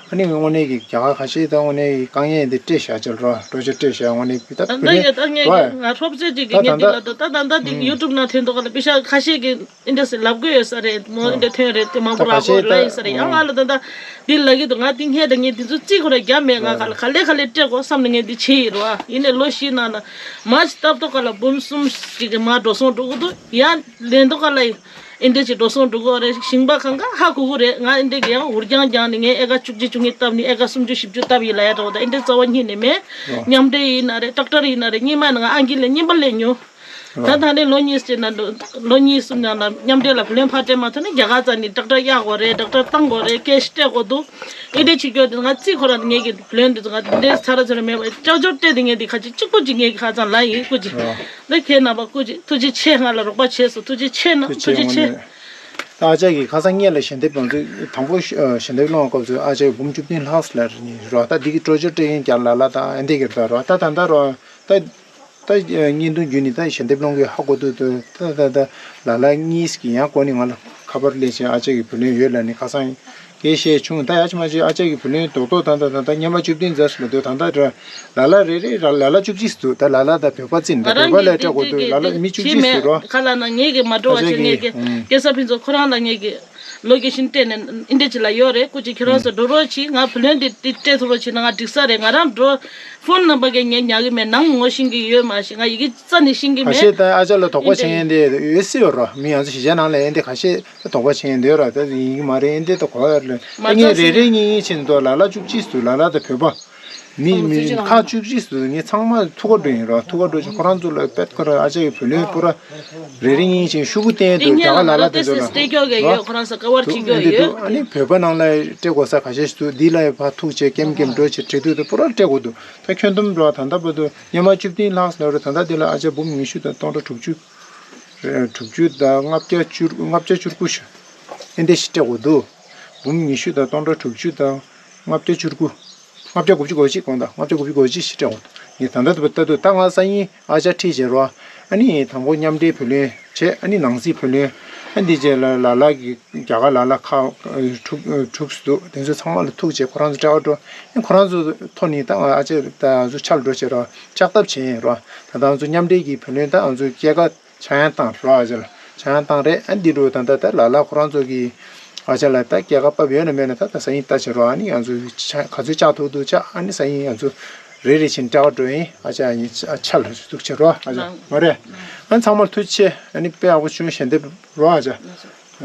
ཨ་ནི་དངོས་གནས་ཀྱི་རྒྱ་གར་ཁ་ཤས་ད་དངོས་གནས་ཀྱི་དཀའ་ངལ་འདི་སྤྲད་ཤག་ཅིག་རོ་སྤྲོ་སྐྱོད་སྤྲད་ཤག་དངོས་གནས་ཀྱི་ད་ད་ལྟ་ཡ་ད་ངས་ང་ཧྲོབ་ཙེ་ཅིག་གི་ངས་འདི་ལ་ད་ད་ད་ལྟ་འདི་ཡུ་ཊུབ་ནང་ཐོན་འདུག་ག་ལ་པི་ཤ་ཁ་ཤས་ཀྱི་ཨིན་འདྲ་སེ་ལབ་གི་ཡོད་ས་རེད་མོ། ཨིན་འདྲ་ཐོན་རེད་དེ་མང་པོ་རག་གོ་ལ་ཡིན་ས་རེད་ཡང་ང་ལ་ད་ད་འདི་ལ་གི་འདུག་ང་འདི་སྔས་ད་ངས་འདི་ཚོ་རྩིས་ཁོ་ར་རྒྱབ་མེད། ང་ག་ལ་ག་ལེ་ག་ལེ་སྤྲད་དགོས་བསམ་ནས་ངས་འདི་བྱས་ཡིན་རོ། ཡིན་ནས་ལོ་བཞི་ནང་ན་མ་ཅི་སྟབས་ཐོག་ག་ལ་འབུམ་གསུམ་ཅིག་གི་མ་འགྲོ་སོང་འགྲོ་གི་འདུག་ཡང་ལེན་ཐོག་ག་ལ་ཨིན་འདྲ་ཅིག་འགྲོ་སོང་འགྲོ་གི་རེད། ཞིང་པ་གང་ག་ཧ་གོ་གི་རེད། ང་ཨིན་འདྲ་གི་ཡང་འུར་རྒྱང་རྒྱང་ནས་ངས་ཨེ་ཀ་བཅུ་གཅིག་བཅུ་གཉིས་བཏབ་ནས་ཨེ་ཀ་སུམ་ཅུ་བཞི་བཅུ་བཏབ་ཡིན་ལ་ཡ་འགྲོ་ད་ཨིན་འདྲ་རྩ་བ་ཉིད་ནས་མེད། མཉམ་འབྲེལ་ཡིན་ན་རེད་ཊེག་ཊར་ཡིན་ན་རེད་སྔོན་མ་ནས་ང་ཨང་ཀི་ལས་རྙིང་པ་ལེན་མྱོང་། ད་ད་ནི་ལོ་གཉིས་ཅིག་ནང་དུ་ལོ་གཉིས་གསུམ་ནང་ལ་མཉམ་འབྲེལ་ལ་བུ་ལོན་ཕར་སྤྲད་མ་ཐུབ་ན་རྒྱ་གར་རྩ་ནས་ཊེག་ཊར་གཡར་དགོས་རེད། ཊེག་ཊར་བཏང་དགོས་རེད། ཀེ་ཤི་སྤྲད་དགོས་འདུག་ཨེ་འདྲས་བྱེད་རྒྱུ་དེ་ང་རྩིས་ཁོ་རང་ངེད་ཀྱི་བུ་ལོན་དེ་ང་འདྲས་ཚར་ཚར་མེད་པ་ཅག་ཅོག་སྤྲད་དེ་ངེད་དེ་ཁ་ཅིག་གཅིག་པོ་ཅིག་ངེད་ཀྱི་ཁ་ཚང་ལ་ཡིན་སྐུ་ཅིག་ད་ཁྱེད་རྣམ་པ་སྐུ་ཅིག་ཐུགས་རྗེ་ཆེ། ང་ལ་རོགས་པ་བྱས་སོང་། ཐུགས་རྗེ་ཆེ་གནང་། ཐུགས་རྗེ་ཆེ། ད་ཨ་ཅག་གིས་ཁ་སང་སྔོན་ལ་ཞལ་འདེབས་ལོངས་ཚུལ་དང་པོ་ཞལ་འདེབས་ལོངས་སྐབས་སུ་ཨ་ཅག་གིས་འབུམ་བཅུ་བདུན་ལྷག་ཙམ་ལ་རེད་ནི་རོ། ད་འདི་གི་སྤྲོ་སྐྱོར་སྤྲད་མཁན་རྒྱ་ལ་ལ་དང་ཨ་འདི་གི་རེད་ད་རོ། ད་ད་ད་རོ་ད། ད་བརྙན་ཐུང་བརྒྱུད་ནས་ད་ཞལ་འདེབས་སློང་གི་ཧ་གོ་ཐུབ་ཐུབ་ད་ད་ད་ལ་ལ་གཉིས་ཀྱི་ཡང་སྐོར་ནས་ང་ལ་ཁ་པར་སླེབས་བྱས་ཨ་ཅག་གི་བུ་ལོན་ཡོད་ལབ་ནས་ཁ་སང་སྐད་བཤད་བྱུང་། ད་ཡ་ཆི་མ་ཆི་ཨ་ཅག་གི་བུ་ལོན་རྡོག་རྡོག་ད་ད་ད་ད་སྔོན་མ་བཅུ་བདུན་ཙམ་ཞིག་མ་གཏོགས་ད་ད་ལ་ལ་རེ་རེ་ལ་ལ་བཅུ་གཅིག་འདུག་ད་ལ་ལ་ད་བོད་པ་བརྩིས་ནས་ད་བོད་པ་ལ་སྤྲད་དགོས་འདུག་ལ་ལ་མི་བཅུ་གཅིག་ཟེར་རོ། ཁ་ལ་ན་ངེད་ཀྱི་མ་འགྲོ་བ་ཨ་ཅག་ཅིག་ངེད་ཀྱི་ཨུམ་སྐལ་བཟང་ཕུན་ཚོགས་ཁོ་རང་ལ་ངེད་ཀྱི། ལོ་རྒྱུས་ཤིག་སྤྲད་ནས་འདི་འདྲ་ཅིག་ལ་ཡོད་རེད། སྐུ་མཁྱེན་ཁྱེད་རང་ཚོ་འགྲོ་རོགས་གྱིས། ང་བུ་ལོན་འདི་འདི་སྤྲད་ཐུབ་རོགས་གྱིས་ན། ང་འགྲིག་ས་རེད། ང་རང་འགྲོ་ཕོན་ནམ་བར་གི་ངས་ཉར་གི་མེད། ནང་ངོ་ཤེས་ཀྱི་ཡོད་མ་ཤེས། ང་ཡི་གེ་རྩ་ནས་ཤེས་ཀྱི་མེད། ཁ་ཤས་ད་ཨ་ཅག་ལ་དོགས་པ་བྱེད་མཁན་དེ་ཡོད་སྲིད་ཡོད་ར། མི་ང་ཚོ་གཞིས་ཆགས་ནང་ལ་ཨེ་འདི་ཁ་ཤས་ད་དོགས་པ་བྱེད་མཁན་འདི་ཡོད་ར། ད་ཡིན་གྱི་མ་རེད། ཨེ་འདི་ད་གོ་ཡ་རེད། མ་ངས་རེ་རེ་གཉིས་གཉིས་བྱས་ནས་འདུག་ལ་ལ་བཅུ་གཅིག་འདུག་ལ་ལ་ད་བོད་པ། མི་མི་ཁག་བཅུ་གཅིག་སུ་ངས་ཚང་མ་ཐུག་ག་འགྲོ་ཡིན་ར། ཐུག་ག་འགྲོ་ཅིག་ཁོ་རང་ཚོ་ལ་པད་ཁོ་ར་ཨ་ཅག་གི་བུ་ལོན་པུ་ར་རེ་རེ་གཉིས་ཅིག་ཤུ་གུ་བསྟན་འདུག་རྒྱ་གར་ལ་ལ་དེ་ཚོ་ལ་སྟེ་སྐྱོ་གི་ཡོད། ཁོ་རང་ཚོ་ཀ་བར་ཅིག་སྐྱོ་ཡོད། ཨ་ནི་བོད་པ་ནང་ལ་སྤྲད་དགོས་ས་ཁ་ཤས་ཤིག་འདུག་འདི་ལ་ཡ་ཕར་ཐུག་བྱས་ཀེམ་ཀེམ་འགྲོ་བྱས་བྲེལ་དུས་དུ་པུ་ར་སྤྲད་དགོས་འདུག་ད་ཁྱོན་བསྡོམས་འགྲོ་ད་ལྟ་བར་དུ་ཉི་མ་བཅུ་བདུན་ལྷག་ཟིན་རེད། ད་ལྟ་འདི་ལ་ཨ་ཅག་འབུམ་ཉི་ཤུ་དང་སྟོང་ཕྲག་དྲུག་ཅུ་དྲུག་ཅུ་དང་ལྔ་བརྒྱ་བཅུ་ལྔ་བརྒྱ་བཅུ་དགུ་ཞུ་ཨེ་འདྲ་ཞིག་སྤྲད་དགོས་འདུག་འབུམ་ཉི་ཤུ་དང་སྟོང་ཕྲག་དྲུག་ཅུ་དང་ལྔ་བརྒྱ་བཅུ་དགུ། ལྔ་བརྒྱ་དགུ་བཅུ་གོ་གཅིག་གོང་དང་ལྔ་བརྒྱ་དགུ་བཅུ་གོ་གཅིག་ཞིག་སྤྲད་འོང་། ངས་ད་ལྟ་བར་ལྟ་དུས་ད་ང་སང་ཉིན་ཨ་ཅག་ཁྲིད་བྱས་རོགས། ཨ་ནི་དང་པོ་མཉམ་འབྲེལ་བུ་ལོན་བྱས། ཨ་ནི་ནང་སྲིད་བུ་ལོན། ཨ་འདི་རྗེས་ལ་ལ་ལ་གི་རྒྱ་གར་ལ་ལ་ཁག་དྲུག་དྲུག་སུ་འདུག་དེ་ཚོ་ཚང་མ་ལ་ཐུག་བྱས་ཁོ་རང་ཚོ་སྤྲད་འགྲོ། ཨ་ཁོ་རང་ཚོ་ཐོག་ནས་ད་ང་ཨ་ཅག་ད་ང་ཚོ་ཕྱག་ལ་འགྲོ་བྱས་རོགས་ལྕགས་ཐབ་བྱས་ཡིན་རོགས། ད་ད་ང་ཚོ་མཉམ་འབྲེལ་གྱི་བུ་ལོན་ད་ང་ཚོ་སྐྱེད་ཀ་ཆག་ཡང་བཏང་རོགས་ཨ་ཅག་ལ། ཆག་ཡང་བཏང་རེད། ཨ་འདི་འགྲོ་ད་ད་ད་ལ་ལ་ཁོ་རང་ཚོ་གི་ཨ་ཅག་ལ་ད་སྐྱེད་ཀ་བབས་ཡོད་ན་མེད་ན་ད་ད་སང་ཉིན་ལྟ་བྱེད་རོགས། ཨ་ནི་ང་ཚོ་ཆ་ག་ཚོད་ལྕགས་ཐུག་ཐུག་ཆགས། ཨ་ནི་སང་ཉིན་ང་ཚོ་རེ་རེ་བཞིན་སྐྱེད་ཀ་འགྲོ་ཡིན། ཨ་ཅག་ཡིན་ཨ་ཆ་ལ་ཐུག་བྱེད་རོགས་ཨ་ཅག་མ་རེད། ཨ་ཚང་མར་ཐུགས་རྗེ་ཆེ། ཨ་ནི་དཔེ་ཡག་པོ་བྱུང་། ཞལ་འདེབས་རོགས་ཨ་ཅག་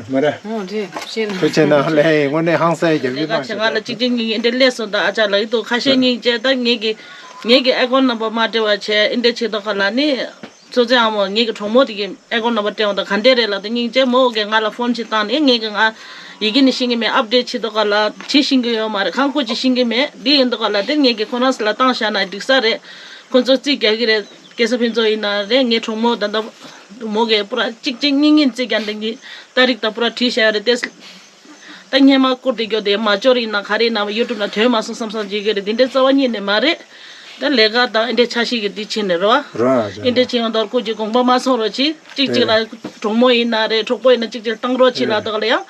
མ་རེད། ཨོ་དེ་ཤེས་ན་ཐུགས་རྗེ་ཆེ་གནང་། ལས་དངོས་གནས་ཧང་སང་རྒྱབ་ཡོད་ང་ལ་གཅིག་གཅིག་གཉིས་གཉིས་ཨེ་འདྲ་སླེབས་སོང་། ད་ཨ་ཅག་ལ་ཡིད་དུ་ཁ་ཤས་གཉིས་བྱས་ད་ངེད་ཀྱི་ངེད་ཀྱི་ཨེ་ཀོན་ནམ་བར་མ་སྤྲད་པ་བྱས་ཨེ་འདྲ་བྱེད་དོ་ག་ལ་ནི། གཙོ་ཆེ་ཨ་མོ་ངེད་ཀྱི་གྲོགས་མོ་དེ་གི་ཨེ་ཀོན་ནམ་བར་སྤྲད་འོང་ད་ག་འདྲས་རེད་ལབ་དེ་སྙིང་རྗེ་མོ་གིས་ང་ལ་ཕོན་ཅིག་བཏང་ནས་ངེད་ཀྱི་ང་ཡི་གེ་ནི་ཤེས་ཀྱི་མེད། ཨབ་ཌེཊ་བྱེད་དོ་ག་ལ་བྱེད་ཤེས་ཀྱི་ཡོད་མ་རེད། གང་ཁོ་ཅིག་ཤེས་ཀྱི་མེད། འདི་ཡིན་དོ་ག་ལ་དེ་ངེད་ཀྱི་ཁོ་རང་ཚོ་ལ་བཏང་བཞག་ན་འགྲིག་ས་རེད། ཁོ་ཚོ་རྩིས་རྒྱག་གི་རེད། སྐལ་བཟང་ཕུན་ཚོགས་ཡིན་ན་རེད། ངའི་གྲོགས་མོ་ད་ལྟ་མོ་གིས་པུ་ར་གཅིག་གཅིག་གཉིས་གཉིས་རྩིས་རྒྱག་འདི་གི་ཏ་རིག་དང་པུ་ར་བྲིས་བཞག་ཡོད་རེད་དེ། ད་སྔས་མ་བསྐུར་དེ་རྒྱོ་དེ་མ་འབྱོར་ཡིན་ན་ག་རེ་ཡིན་ན་ཡུ་ཊུབ་ན་ཐོན་མ་སོང་བསམ་བསམ་བྱེད་ཀྱི་རེད། དེ་འདྲའི་རྩ་བ་ཉིད་ནས་མ་རེད། ད་ལས་ཀ་དང་ཨེ་འདྲའི་ཆ་ཤས་ཀྱི་དེ་ཕྱིན་ནས་རེད་བ། ར་ཨེ་འདྲའི་ཕྱིན་ཡོང་དོར་སྐུ་མཁྱེན་དགོངས་པ་མ་ཚོམ་རོགས་གྱིས། གཅིག་གཅིག་ལ་གྲོགས་མོ་ཡིན་ན་རེད། གྲོགས་པོ་ཡིན་ན་གཅིག་གཅིག་བཏང་རོགས་གྱིས་ལ་དོག་ལ་ཡང་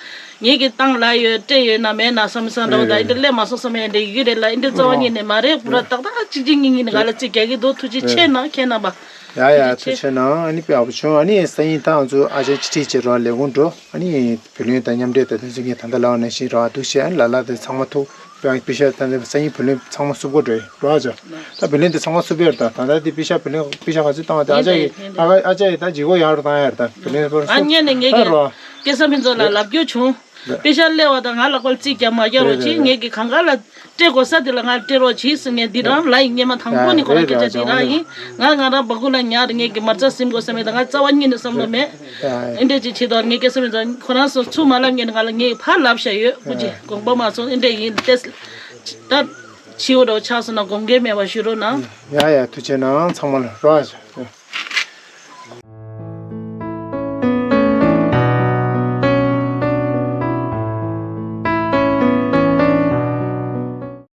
ངེད་ཀྱི་བཏང་ལ་ཡོད་སྤྲད་ཡོད་ན་མེད་ན་བསམ་བསམ་འདྲ་བོ་ད་ཨེ་འདྲའི་སླེབས་མ་སོང་བསམ་ཡང་འདྲའི་ཡི་གེ་རེད་ལ་ཨེ་འདྲའི་རྩ་བ་ཉིད་ནས་མ་རེད། པུ་ར་ཏག་ཏག་གཅིག་གཅིག་གཉིས་གཉིས་ནས་ང་ལ་རྩིས་རྒྱག་གི་འདུག་ཐུགས་རྗེ་ཆེ་གནང་ཁྱེད་རྣམ་པ། ཡ་ཡ་ཐུགས་རྗེ་ཆེ་གནང་། ཨ་ནི་དཔེ་ཡག་པོ་བྱུང་། ཨ་ནི་སང་ཉིན་ད་ང་ཚོ་ཨ་ཅག་ཅི་ཁྲིད་བྱེད་རོགས་ལས་ཁུངས་འགྲོ། ཨ་ནི་བུ་ལོན་དང་མཉམ་འབྲེལ་དང་དེ་ཚོ་ངས་ད་ལྟ་ལབ་ནང་བཞིན་རོགས་འདུག་བྱས། ཨ་ནི་ལ་ལ་དེ་ཚང་མ་ཐུག་པི་ཤ་ད་ནི་སང་ཉིན་བུ་ལོན་ཚང་མ་བསུབ་དགོས་འགྲོ་ཡི་རོགས་ཨ་ཅག་ད་བུ་ལོན་དེ་ཚང་མ་བསུབ་ཡོད་རེད། ད་ད་ལྟ་དེ་པི་ཤ་བུ་ལོན་པི་ཤ་ག་ཚོད་བཏང་བ་དེ་ཨ་ཅག་གིས་ཨ་ཨ་ཅག་གིས་ད་ལྗིད་ཁོག་ཡག་རུ་བཏང་ཡ་རེད། ད་བུ་ལོན་ཨ་ཉན་ནས་ངེད་ཀྱི་སྐལ་བཟང་ཕུན་ཚོགས་ལ་ལབ་རྒྱུ་བྱུང་། པེ་ཤ་སླེབས་པ་དང་ང་ལ་ཁོ་ལ་རྩིས་རྒྱག་མ་རྒྱག་རོགས་གྱིས། ངེད་ཀྱི་གང་ག་ལ་སྤྲད་དགོས་ས་དེ་ལ་ང་ལ་སྤྲད་རོགས་གྱིས་ཟེར། ངས་འདི་རང་ལ་ཡིན། སྔས་མ་དང་པོ་ནས་ཁོ་རང་སྐད་ཆ་དེ་རང་ཡིན། ང་ང་རང་སྦ་ཁུག་ལ་ཉར་ངེད་ཀྱི་མར་ཚ་ཟིན་དགོས་ས་མེད། ད་ང་རྩ་བ་ཉིད་ནས་བསམ་བློ་མེད། ཨེ་འདྲས་ཅིག་བྱེད་དོ། ངས་སྐལ་བཟང་ཕུན་ཚོགས་ཁོ་རང་ཚོ་ཚུར་མ་ལབ་ངེས་ནས་ང་ལ་ངས་ཕར་ལབ་བཞག་ཡོད། སྐུ་མཁྱེན་དགོངས་པ་མ་ཚོམ། ཨེ་འདྲས་ཡིན་ཏེ། ད་ཕྱི་བོ་འདྲ་བོ་ཆགས་སོང་ན་དགོངས་འགལ་མེད་པ་ཞུ་རོགས་གནང་། ཡ་ཡ་ཐུགས་རྗེ་གནང་། ཚང་མ་ལ་རོགས།